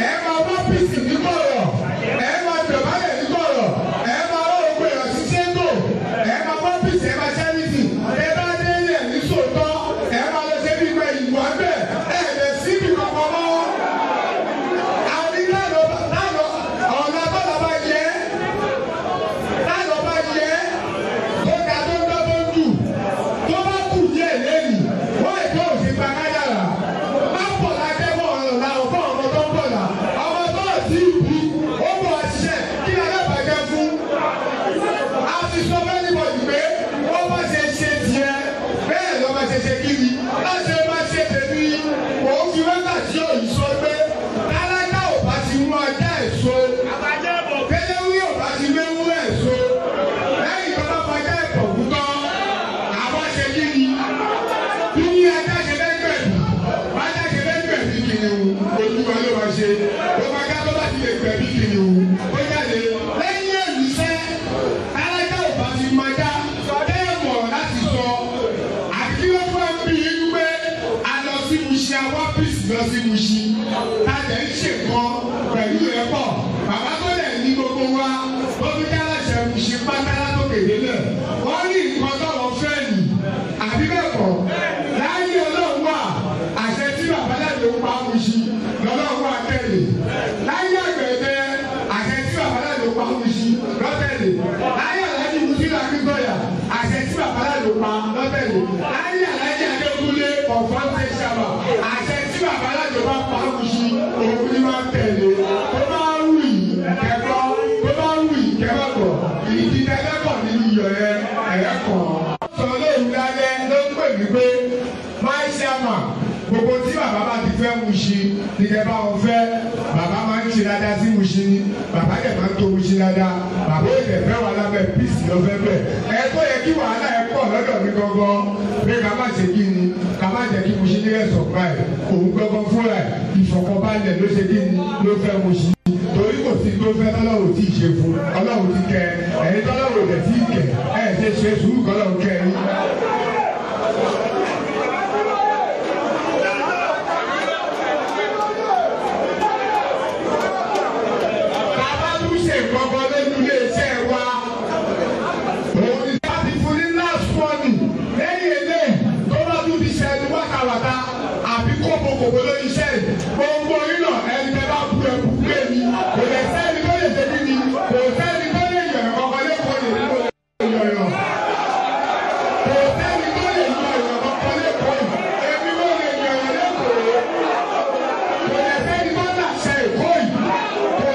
ẹ máa wá píìsì ní kọ̀rọ̀ ẹ máa dọ̀bálẹ̀ ní kọ̀rọ̀ ẹ máa rọ̀ òkú ẹ̀rọ sí ṣẹ́ńgò ẹ máa wá píìsì ẹ máa ṣẹ́rìsì ẹ bá délé ẹ̀ ní sòótọ́ ẹ máa lọ ṣe bí pé ìwà bẹ́ẹ̀ ẹ lè síbi kankan mọ́. Àní lánàá ọ̀nà bọ́lá bá yẹ lánàá bá yẹ tó ga tó ń dọ́ tó ń dù tó bá kù díẹ̀ lẹ́yìn wọ́n ètò òsì pa kádàrà má pọ̀ lájẹ́wọ́ ọ̀rọ̀ la ọ̀fọ́ ọmọ tó ń bọ̀ là ọmọ tó ò tí ì bí ó bọ̀ ṣiṣẹ́ kí ni alábàjẹ́ fún. A ti sọ fẹ́nìbọ̀dì pé wọ́n bá ṣe ṣe tiẹ̀ bẹ́ẹ̀ lọ́ bá ṣe ṣe kiri láṣẹ bá ṣe tèmi òun fi wákàtí òyìn sọ pé tálákà ò bá ti mú ajá èso kéléwí ò bá ti méwú èso lẹ́yìn tó bá fajá ẹ̀pọ̀ kú tán àwa ṣe kiri bí ní ajá ṣe fẹ́ gbẹ̀bí bájá ṣe fẹ́ gbẹ̀bí kìnìún olúwa ló máa ṣe gbogbo ajá tó bá ti lè gbẹ̀bí kìnìún ó jáde lẹ́yìn èyí sẹ́ tálákà ò bá ti máa já dẹ́ẹ̀mọ̀ láti sọ àti kí ló fún ẹ bí inú pé a lọ sí Mushin àwa píìsì lọ sí Mushin tájẹ̀ ń ṣe kan pẹ̀lú rẹ̀ pọ̀ bàbá tó lẹ̀ ní gbogbo wa ó fi ká láṣẹ Mushin pátá látòkè délẹ̀ wọ́n ní nǹkan tọ̀wọ́ fẹ́ nì àbí bẹ́ẹ̀ kọ́ láyé Ọlọ́run wà àṣẹ tí bàbá láti pa Mushin lọ́lọ́run wà tẹ̀lé láyé àgbẹ̀dẹ àṣẹ tí bàbá láti pa Mushin lọ́tẹ̀lé láyé Àlájì Mushin Akíntọ́yà àṣẹ tí bàbá láti pa lọ́tẹ̀lé láyé Àlájì Adékúnlé ọ̀fọ̀ǹtẹ̀ ṣàbà àṣẹ tí bàbá láti pa Mushin òun ni máa tẹ̀lé tó bá wù yìí kẹ́kọ̀ọ́ tó bá wù yìí kẹ́kọ̀ọ́ ìdí tẹ́lẹ̀kọ̀ nínú iyọ̀ yẹn ẹ̀rẹ́ kàn. Sọ lóhùn lálẹ́ ló ń pè mí pé máa ń ṣàmà gbogbo tí bàbá bá ti fẹ́ Mushin ní kẹ́ bá wọn fẹ́ bàbá máa ń ṣe dáadáa sí Mushin ni bàbá dẹ̀ máa ń tó Mushin dáadáa bàbá ò dẹ̀ fẹ́ wà lábẹ́ píìsì lọ fẹ́ bẹ̀ ẹ tó yẹ kí wàhálà ẹ pọ̀ lọ́dọ̀ mi gangan pé ká má ṣe kí ni ká má jẹ́ kí Mushin ní ẹ̀sọ̀ báyìí òun gangan fúnra ẹ̀ ìfọ̀kànbalẹ̀ ló ṣe kí ni ló fẹ́ Mushin torí kò sí tó fẹ́ tọ́lọ́run tí ì ṣe fún Ọlọ́run ti kẹ ẹ̀yin tọ́lọ́run ò dẹ̀ tí ì kẹ ẹ̀ ṣe ṣe sùúrù kọ́lọ́run kẹ yín. Bàbá tún ṣe nǹkan lójú iléeṣẹ́ wa. Òun ni bá ti fún ní last warning lẹ́yìn eléyìí tó bá tún ti ṣẹnu wákàwàtà àbí kóbokòbó lórí iṣẹ́ yìí. Gbogbo yín náà ẹni tẹ́ bá bú ẹkú pé mi. Kò lè sẹ́ni tó lè ṣe kí ni. Kò sẹ́ni tó lè yọ̀yọ̀ kankan lẹ́kọ̀ọ́ lè kó yọ̀yọ̀. Kò sẹ́ni tó lè yọ̀yọ̀ kankan lẹ́kọ̀ọ́ yìí. Èmi ló lè yọ̀yọ̀ lẹ́kọ̀ọ́. Kò lè sẹ́ni tó làṣẹ Èkó yìí. Kò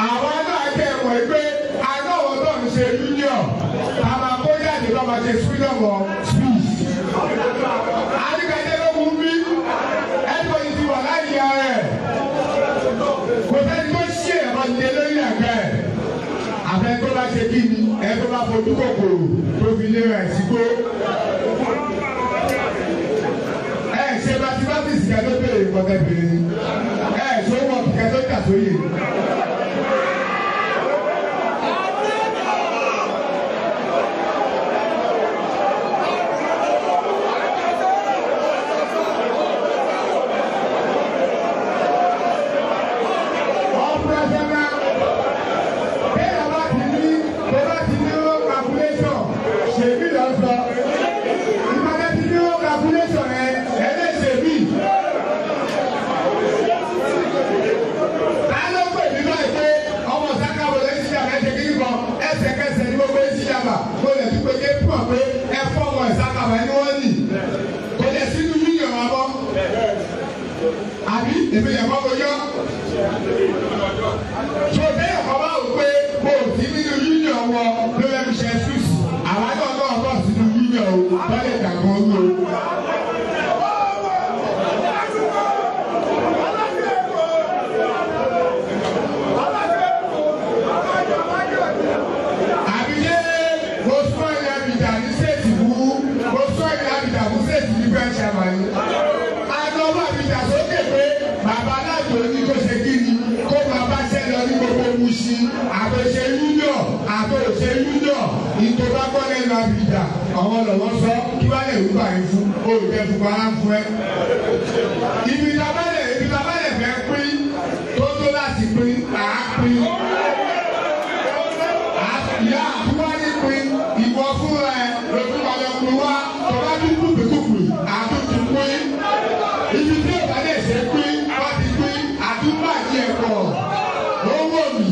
Àwọn náà jẹ́ ẹ̀wọ̀n pé anáwọ̀ náà ń ṣe union. Àmà kó jáde lọ́ máa ṣe freedom of speech. Àdìgẹ́jẹ́ ló mú bí everybody ti wà láyé ara ẹ̀. Kò sẹ́ni tó ṣe ẹ̀rọ ìdè lórí àgbẹ̀ ẹ̀. Àfẹ́ tó bá ṣe kí ni ẹ tó bá fojú kòkòrò tó fi lé rẹ̀ sígbó. Ẹ ṣe mathematics kẹ́ tó béèrè nǹkan tẹ́ béèrè ni. Ẹ ṣe owó kẹ́ tó jà sóyè. Àbí èmi yẹn kọ́ mo yọ. So bẹ́ẹ̀ kọ́ bá wò pé mo ò sí nínú union wọ ló yẹ fi ṣe excuse. Àwa náà náà bọ̀ sínú union o, wọ́n lè dàgbọ́n olú o. Àbí ṣé mo sọ ilẹ̀ Abidjan ní sèètì fún mo sọ ilẹ̀ Abidjan fún sèètì ní branch chairman ni. Àná wà mí jà sókè pé bàbá aláàjò ní kó ṣe kí ni kó máa bá ṣẹ́ lọ ní gbogbo Mushin àtòṣe union àtòṣe union ìtòbá gbọ́ lẹ́nu Abidjan àwọn lọ́wọ́ sọ kí wá lè rúbà yín fún olùkẹ́ fún ara ń fún ẹ. Ibi tabalẹ̀ fẹ́ pín tó tó láti pín àá pín. Ìyá àtúwárí pín ìwọ fúnra ẹ lójú balẹ̀ pín wá tọ́lá tún kùpìkùpì àtúntì pín. Ibi tí ò bá lè ṣe pín wá ti pín àtúbàjì ẹ̀kọ́ owó mi.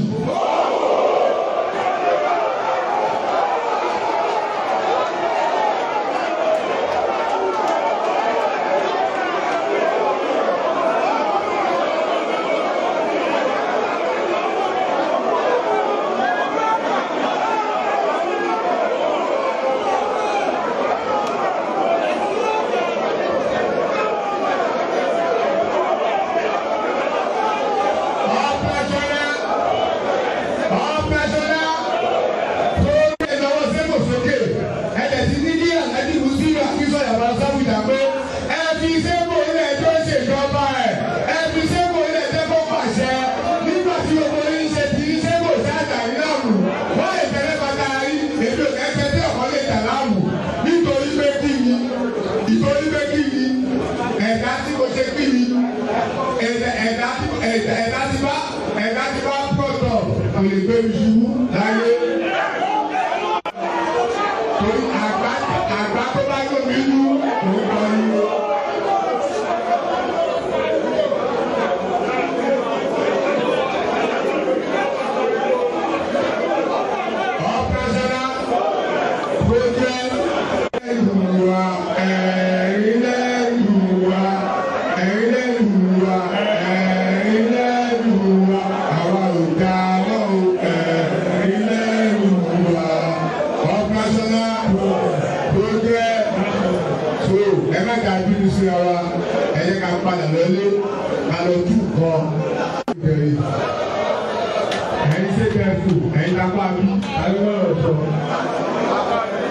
Ẹ̀dá tí bá pọ̀tọ̀ kò lè gbé mi ṣubú láyé. Torí àgbá tó bá yọ mí nú òun kọ́ ni. Operational project ẹ̀rù wa ẹ̀rín lẹ́rù wa ẹ̀rín lẹ́rù wa ẹ̀rín lẹ́rù wa àwa ò dá lọ́wọ́ ẹ̀rín lẹ́rù wa. Operational project so ẹ má dà bínú sí ara ẹ yẹ ká padà lọlé ká lọ tú nǹkan. Ẹ̀yin ṣe kẹ́ẹ̀fù ẹ̀yin lápá bí alẹ́ sọ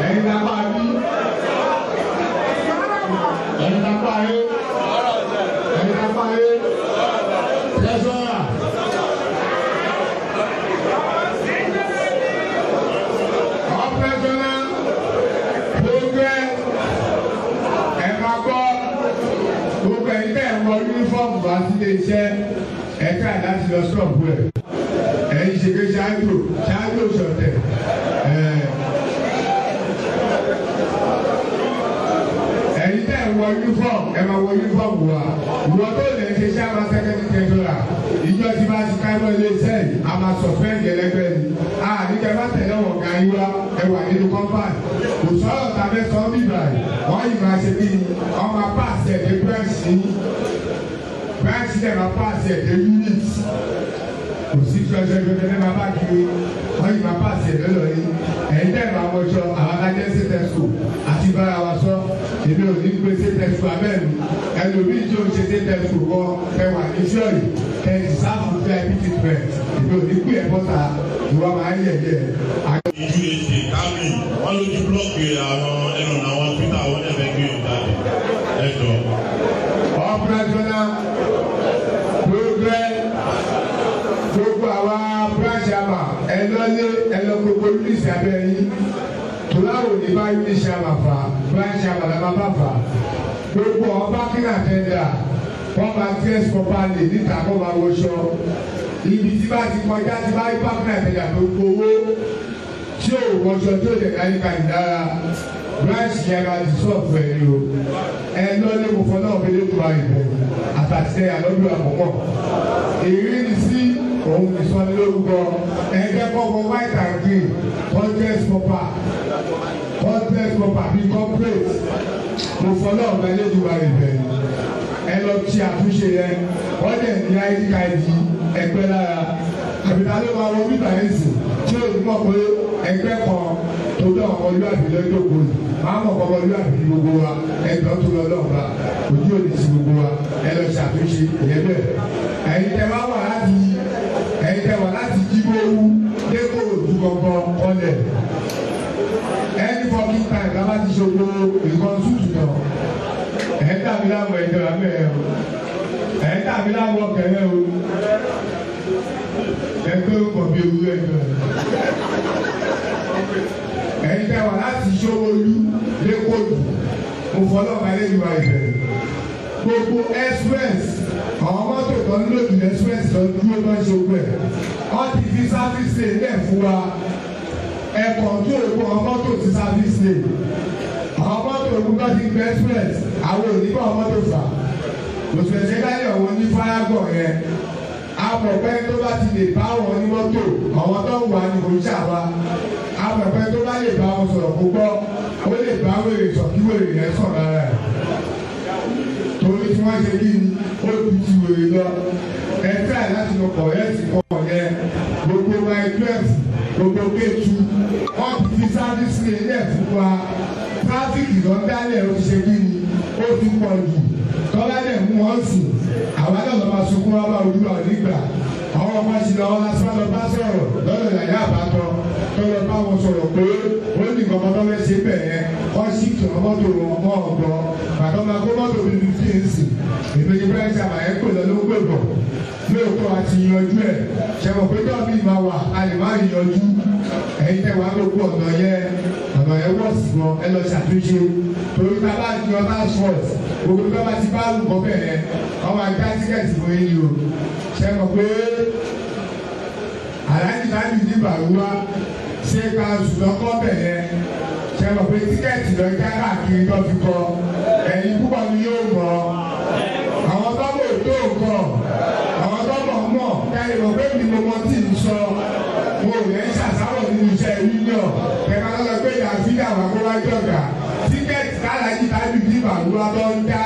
ẹ̀yin lápá bí ẹ̀yin lápá yé ẹ̀yin lápá yé tẹ́sọ́rà. Operational progress ẹ̀ máa gbọ́ gbogbo ẹ̀yin tẹ́ ẹ̀ wọ yúnífọ́ọ̀mù wá sílé iṣẹ́ ẹ̀ka láti lọ sọ̀bù ẹ̀. Ẹ̀yin ṣe pé ṣáájú ṣáájú ṣọ̀tẹ̀ ẹ̀. Ẹ̀yin tẹ́ ẹ̀ wọ uniform ẹ̀ máa wọ uniform wa. Ìwọ tó lè ṣe ṣé àwọn secretary treasurer ìjọ tí bá ti kábọ̀ ilé iṣẹ́ yìí a máa suspend ẹlẹ́gbẹ́ ni. A ní kẹ́ bá tẹ̀lé ọ̀wọ̀ ga yín wá ẹ wà nínú compound. Kò sọ̀rọ̀ tàbí sọ bíbà yìí wọ́n yìí máa ṣe bí wọ́n máa pass ẹ̀ dé branch ní branch dẹ̀ máa pass ẹ̀ dé unit. Kò sí ṣọṣọṣọṣọ ní máa bá kiri wọ́n yìí máa pàṣẹ lọ́dọ̀ yìí. Ẹ̀yin tẹ́ máa wọṣọ àwọn adájẹ́ ṣètẹ̀sù àti bára wa sọ èmi ò ní gbé ṣètẹ̀sù abẹ́rù ẹlòmíì tí ó ń ṣe ṣètẹ̀sù kọ ẹwà ní ṣọ́ọ̀yì kẹ́ẹ̀tì sáfù vip treatment èmi ò ní gbé ẹ̀ bọ́ta ìwà máa ń yẹ̀yẹ́. Ìjú èsì Camry wọ́n lójú búlọ́ọ̀kì àwọn ẹnu àwọn Twitter wọ́n dẹ̀ fẹ́ gbé ìjáde ẹ̀jọ̀. Operational progress gbogbo àwa branch àmà ẹlọ́lé ẹlọ́gbogbo unit abẹ́ yín tòláwò ní bá unit àmà fà branch àmà la máa bá fà gbogbo àwọn parking attendant wọ́n máa dress properly níta kó máa wọṣọ ibi tí bá ti kọjá tí bá rí parking attendant tó gbowó tí ò wọṣọ tí ò lè dáyé ka ìdára branch yẹn máa ti sọ̀fù ẹ̀ ní o ẹ lọ́lé mo fọ́ náà fi lè tó àìbẹ̀ àtàtì àlọ́dún àkọ́kọ́ èyí ni sí òun ìsọni lórúkọ ẹgbẹ́ kọ́kọ́ white and green congress proper congress proper bíi corporate mo fọ́ náà bẹ lẹ́dùn àìbẹ̀ ẹ lọ ti àtúnṣe yẹn wọ́n dẹ̀ ní id card ẹgbẹ́ lára àbíta ló máa wọ bíbá yẹn sì tí ó ní mọ̀ pé ẹgbẹ́ kan tó dán ọmọlúwàbí lọ́jọ́ kò yìí máa mọ̀ ọmọlúwàbí ní gbogbo wa ẹgbẹ́ tó lọ lọ́ọ̀ba ojú òní sí gbogbo wa ẹ lọ ṣàtúnṣe ìyẹn bẹ́ẹ̀. Ẹ̀yin tẹ́ wá wà láti ẹ̀yin tẹ́ wà láti jíbówú dépò òdu gangan kọlẹ̀ any fucking time la bá ti ṣògo nǹkan tútù náà ẹ̀ ń tàbí láwọn ẹ̀jọ̀ lábẹ́ ẹ̀ o ẹ̀ ń tàbí láwọn ọkẹ̀rẹ́ o ẹgbẹ́ òkò bí ewúrẹ́ ẹ̀jọ̀ ẹ̀ ẹ̀yin tẹ́ wà láti ṣòwòlú lẹ́kọ̀ọ́dù mo fọlọ́ọ̀bá lẹ́yìn wa ìbẹ̀rẹ̀ gbogbo express àwọn mọ́tò tó ń lòdì express tó ń dúró tó ń ṣe ogun ẹ̀ wọ́n ti fi service lane lẹ̀ fún wa ẹ kọ̀ǹtò òkú àwọn mọ́tò ti service lane àwọn mọ́tò òkú tó ti gbé express àwọn òní bá mọ́tò fà òṣèṣẹ́ dáyọ̀ wọn ní fárágọ̀ yẹn amọ̀pẹ́ tó bá ti lè bá wọn ní mọ́tò àwọn tó ń wà ní kò ń ṣàwa amọ̀pẹ́ tó bá lè bá wọn sọ̀rọ̀ púpọ̀ ó lè bá wèrè sọ kí wèrè yẹn sọ̀ lára ẹ̀ torí tí wọ́n ṣe kí ni ó ju ti wèrè lọ ẹ try láti lọ kọ̀rẹ́ẹ̀tì kan yẹn gbogbo my 12 gbogbo K2 wọ́n ti fi service lane lẹ̀ fún wa tráfíkì lọ dálẹ̀ ó ti ṣe kí ni ó ti pọ̀ jù tọ́lá dẹ̀ mú wọn sùn àwa náà lọ́ọ́ máa sunkún wá bá olúwa nígbà àwọn ọmọ ṣì lọ́wọ́ lásán lọ bá sọ̀rọ̀ lọ́dọ̀ yàyà àbátọ tọ́lọ́ bá wọn sọ̀rọ̀ pé ó ní nǹkan kan tó fẹ́ ṣe bẹ̀ yẹn wọ́n sì tọ̀ mọ́tò wọn mọ́ ọ̀gbọ́ bàtọ́ máa kó mọ́tò bíi 15 sí ìpèjì bẹ́ẹ̀ ṣàmà ẹ̀ pè lọ ló ń pè bọ̀ lóòótọ́ àti yanjú ẹ̀ ṣẹ̀wọ̀n pé dọ́ọ̀bì máa wà a lè má yanjú ẹ̀yin tẹ́ wàá gbogbo ọ̀nà yẹn ọ̀nà yẹn wọ̀ sí wọn ẹ lọ ṣàtúnṣe torí tá a bá yan task force gbogbo bí wọ́n bá ti bá lùkọ́ bẹ̀ yẹn wọ́n máa já tíkẹ́ẹ̀tì fún yín o ṣẹ̀wọ̀n pé aláàjì tábì ní bàrúwá ṣé ká sùn lọ́kọ́ bẹ̀ yẹn ṣẹ̀wọ̀n pé tíkẹ́ẹ̀tì lọ já káàkiri tó fi kọ ẹ̀yin púpọ̀ ni yóò mọ̀ àwọn tọ́bọ̀ tó nǹkan àwọn tọ́bọ̀ mọ̀ káyọ̀ mọ̀ pé mi mo mọ tí ń sọ mo lè ń ṣàṣàrò nínú iṣẹ́ union kẹ̀kẹ́ lọ́dọ̀ pé ìyá fídà wà kó wá jọ̀gà tíkẹ́ẹ̀tì kálájì tábì ní bàrúwá tó ń já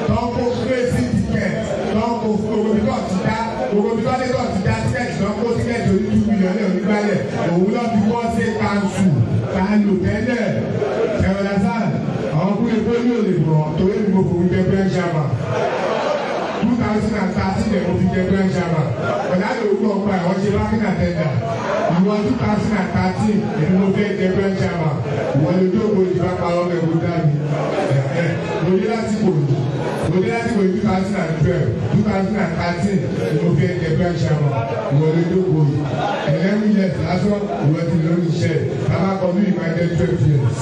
tó ń kó crazy ticket tó ń kó gbogbo ibi tó ti dá gbogbo ibi tó ti dá tíkẹ́ẹ̀tì tó ń kó tíkẹ́ẹ̀tì oní 2 million ní onígbálẹ̀ òun náà fi wọ́n ṣe kanṣu ká lò tẹ́lẹ̀ ẹ̀rọ̀dásán àwọn kúlẹ̀ pé yóò lè bọ̀ torí mi kò fòun jẹ branch chairman 2013 ẹ̀ mo fi jẹ branch chairman ọ̀dà lòun kọ̀ pa ẹ̀ wọ́n ṣe parking attendant ìwọ 2013 èmi mo fẹ́ jẹ branch chairman ìwọ lójú ògbó ìjọba parọ́ mẹ́kọ̀ọ́ dá mi mo dé lásìkò yìí mo dé lásìkò yìí 2012 2013 mo fẹ́ jẹ branch chairman ìwọ lójú ògbó yìí 11 years lásán ìwọ ti lórí iṣẹ́ bàbá kan ní ìmọ̀ ẹ̀jẹ̀ 12 years.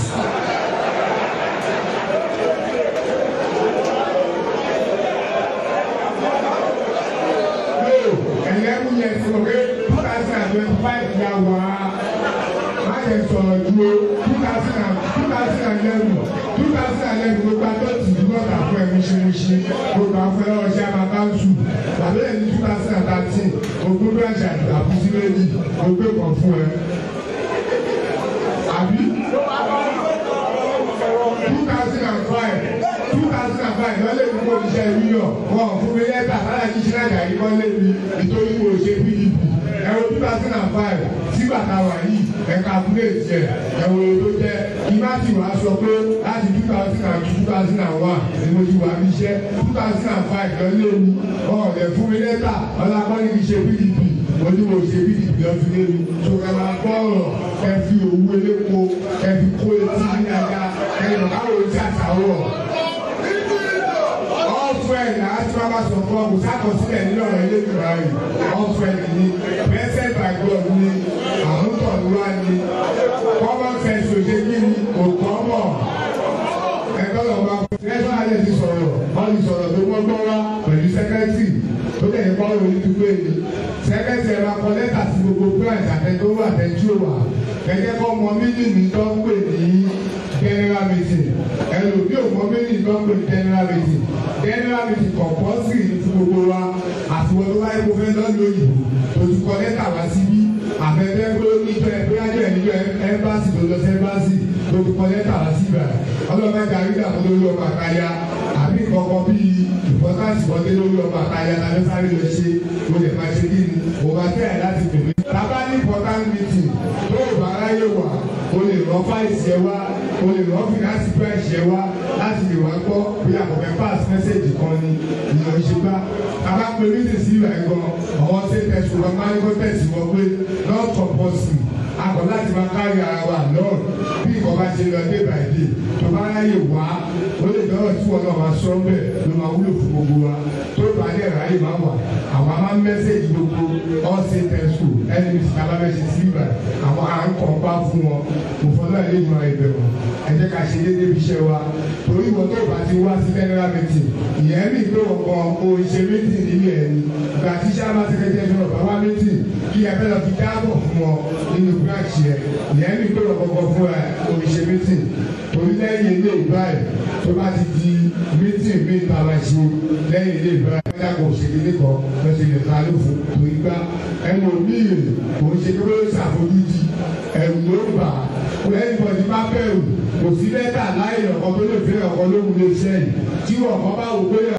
No, 11 years okay 2025 ya wá má yẹ sọ̀rọ̀ ju 2011 gbogbo atọ́tì ìlú ọ̀tà fún ẹ̀ múṣimúṣi gbogbo afẹ́rẹ́ ọ̀ṣẹ́ àmàkáńsù tàbí ẹ̀ ní 2013 ogún branch àbúsí méjì ogún kan fún ẹ. Àbí 2005 lọ́lẹ̀ mi kò ṣiṣẹ́ union wọn ò fún mi lẹ́tà lára ṣíṣe lájà yìí kọ́ lé mi ìtorí mo ṣe PDP ẹ Ẹ̀wọ̀ 2005 sígbà tá a wà yìí ẹ̀ka àbúlé jẹ ẹ̀wọ̀ èdè tó jẹ́ kí má ti wàá sọ pé láti 2002 2001 ni mo ti wà ní iṣẹ́ 2005 lọ lé mi ọ̀rẹ́ fún mi lẹ́tà ọlákọ́ni kì í ṣe PDP oníwò ṣe PDP lọ fi lé mi tó ẹ máa gbọ́ ọ̀rọ̀ ẹ fi òwú elépo ẹ fi kó etí ní ajá ẹ lọ káwọ́ ojú àtàwọ̀ ọ̀fẹ́ láti wá bá sọ fún ọ kò sákọsílẹ̀ nínú ọ̀rọ̀ ilé ìgbà rẹ̀ ọ̀fẹ́ ni blessed by God ni àmútọ̀lúwà ni common sense òṣè kí ni kò kọ́ mọ̀ ẹ̀kọ́ lọ́wọ́ lẹ́sọ̀ alẹ́ ti sọ̀rọ̀ wọ́n ti sọ̀rọ̀ tó gbọ́gbọ́ wá pẹ̀lú sẹ́kẹ́tì tó tẹ̀lé kọ́ lórí dúpẹ́ ni sẹ́kẹ́tì ẹ̀ máa kọ lẹ́tà sí gbogbo branch àtẹ̀tọ́wọ́ àtẹ̀túwà kẹ̀kẹ́ kọ́ mọ mílíọ̀nù tó ń pè ní general meeting ẹlòmíì ò mọ mílíọ̀nù tó ń pè ní general meeting general meeting compulsory ní fún gbogbo wa àtiwọ́n tó wáyé kó fẹ́ lọ́ọ́ lóyìnbó tó ti kọ lẹ́tà wá síbí àfẹ́fẹ́ pé ó ní jọ bóyá jọ ẹ̀ níjọ ẹ́mbásì tó lọ sí ẹ́mbásì tó ti kọ lẹ́tà wá sí ibà ọlọ́mọdé àrídàmú lórí ọmọ àtayá àbí kankan bíi ìfọ́sáàsì wọlé lórí ọmọ àtayá tàbí sáré lọ ṣe o lè máa ṣe kí ni o máa tẹ̀ láti pè mí. Bàbá ní important meeting tó o bá ráyè wá o lè rán fáìsì ẹ wá o lè rán fìdánsì pẹ́ẹ́sì ẹ wá láti lè wá gbọ́ bí àkọ́kẹ́ pass message kan ni ìyọ̀ ṣe bá. Bàbá pé meeting sí ìwà ẹ̀gbọ́n àwọn ṣe tẹ̀sùn wọn máa ń kó tẹ̀sí wọn pé not compulsory akọ̀ láti máa kárí ara wa lọ́rùn bí nǹkan bá ṣe lọ day by day tó bá ráyè wá ó lè dọ́rọ̀ tí wọn náà máa sọ ń bẹ̀ ló máa wúlò fún gbogbo wa tó bá lè ráyè máa wà àwọn máa ń mẹ́sẹ̀gì gbogbo all state school nbc tábàbẹ̀ ṣe sí ibà àwọn à ń kàn bá fún wọn kò fọlọ́ ẹ̀ lẹ́nu ẹ̀bẹ̀ wọn ẹ jẹ́ ká ṣe déédéé bí iṣẹ́ wa torí ìwọ tó bá ti wá sí general meeting ìyẹn mi pé wọn kan o ṣe meeting nílé ẹ̀ ni ìgbà tí sábà secretary general bá wá meeting kí ẹ fẹ́ lọ fi dáàbò fún wọn nínú branch yẹn ìyẹn mi pé wọn kọ̀ọ̀kan fún ẹ o ṣe meeting torí lẹ́yìn ilé ìbáyìí tó bá ti di meeting mi ta ma ṣe lẹ́yìn ilé ìbáyìí wọ́n dàgbà òṣèlú nìkan lọ́sẹ̀ lè ta ló fún torí gbá ẹnu òmíì kò ń ṣe pé ó ṣàfojúdi ẹ̀rù ló bà á ẹnìbọ̀dì bá bẹ̀rù kò sí lẹ́tà láì ọ̀kan tó lè fẹ́ ọ̀kan lóhun lè ṣe yìí tí ọ̀kan bá wò pé.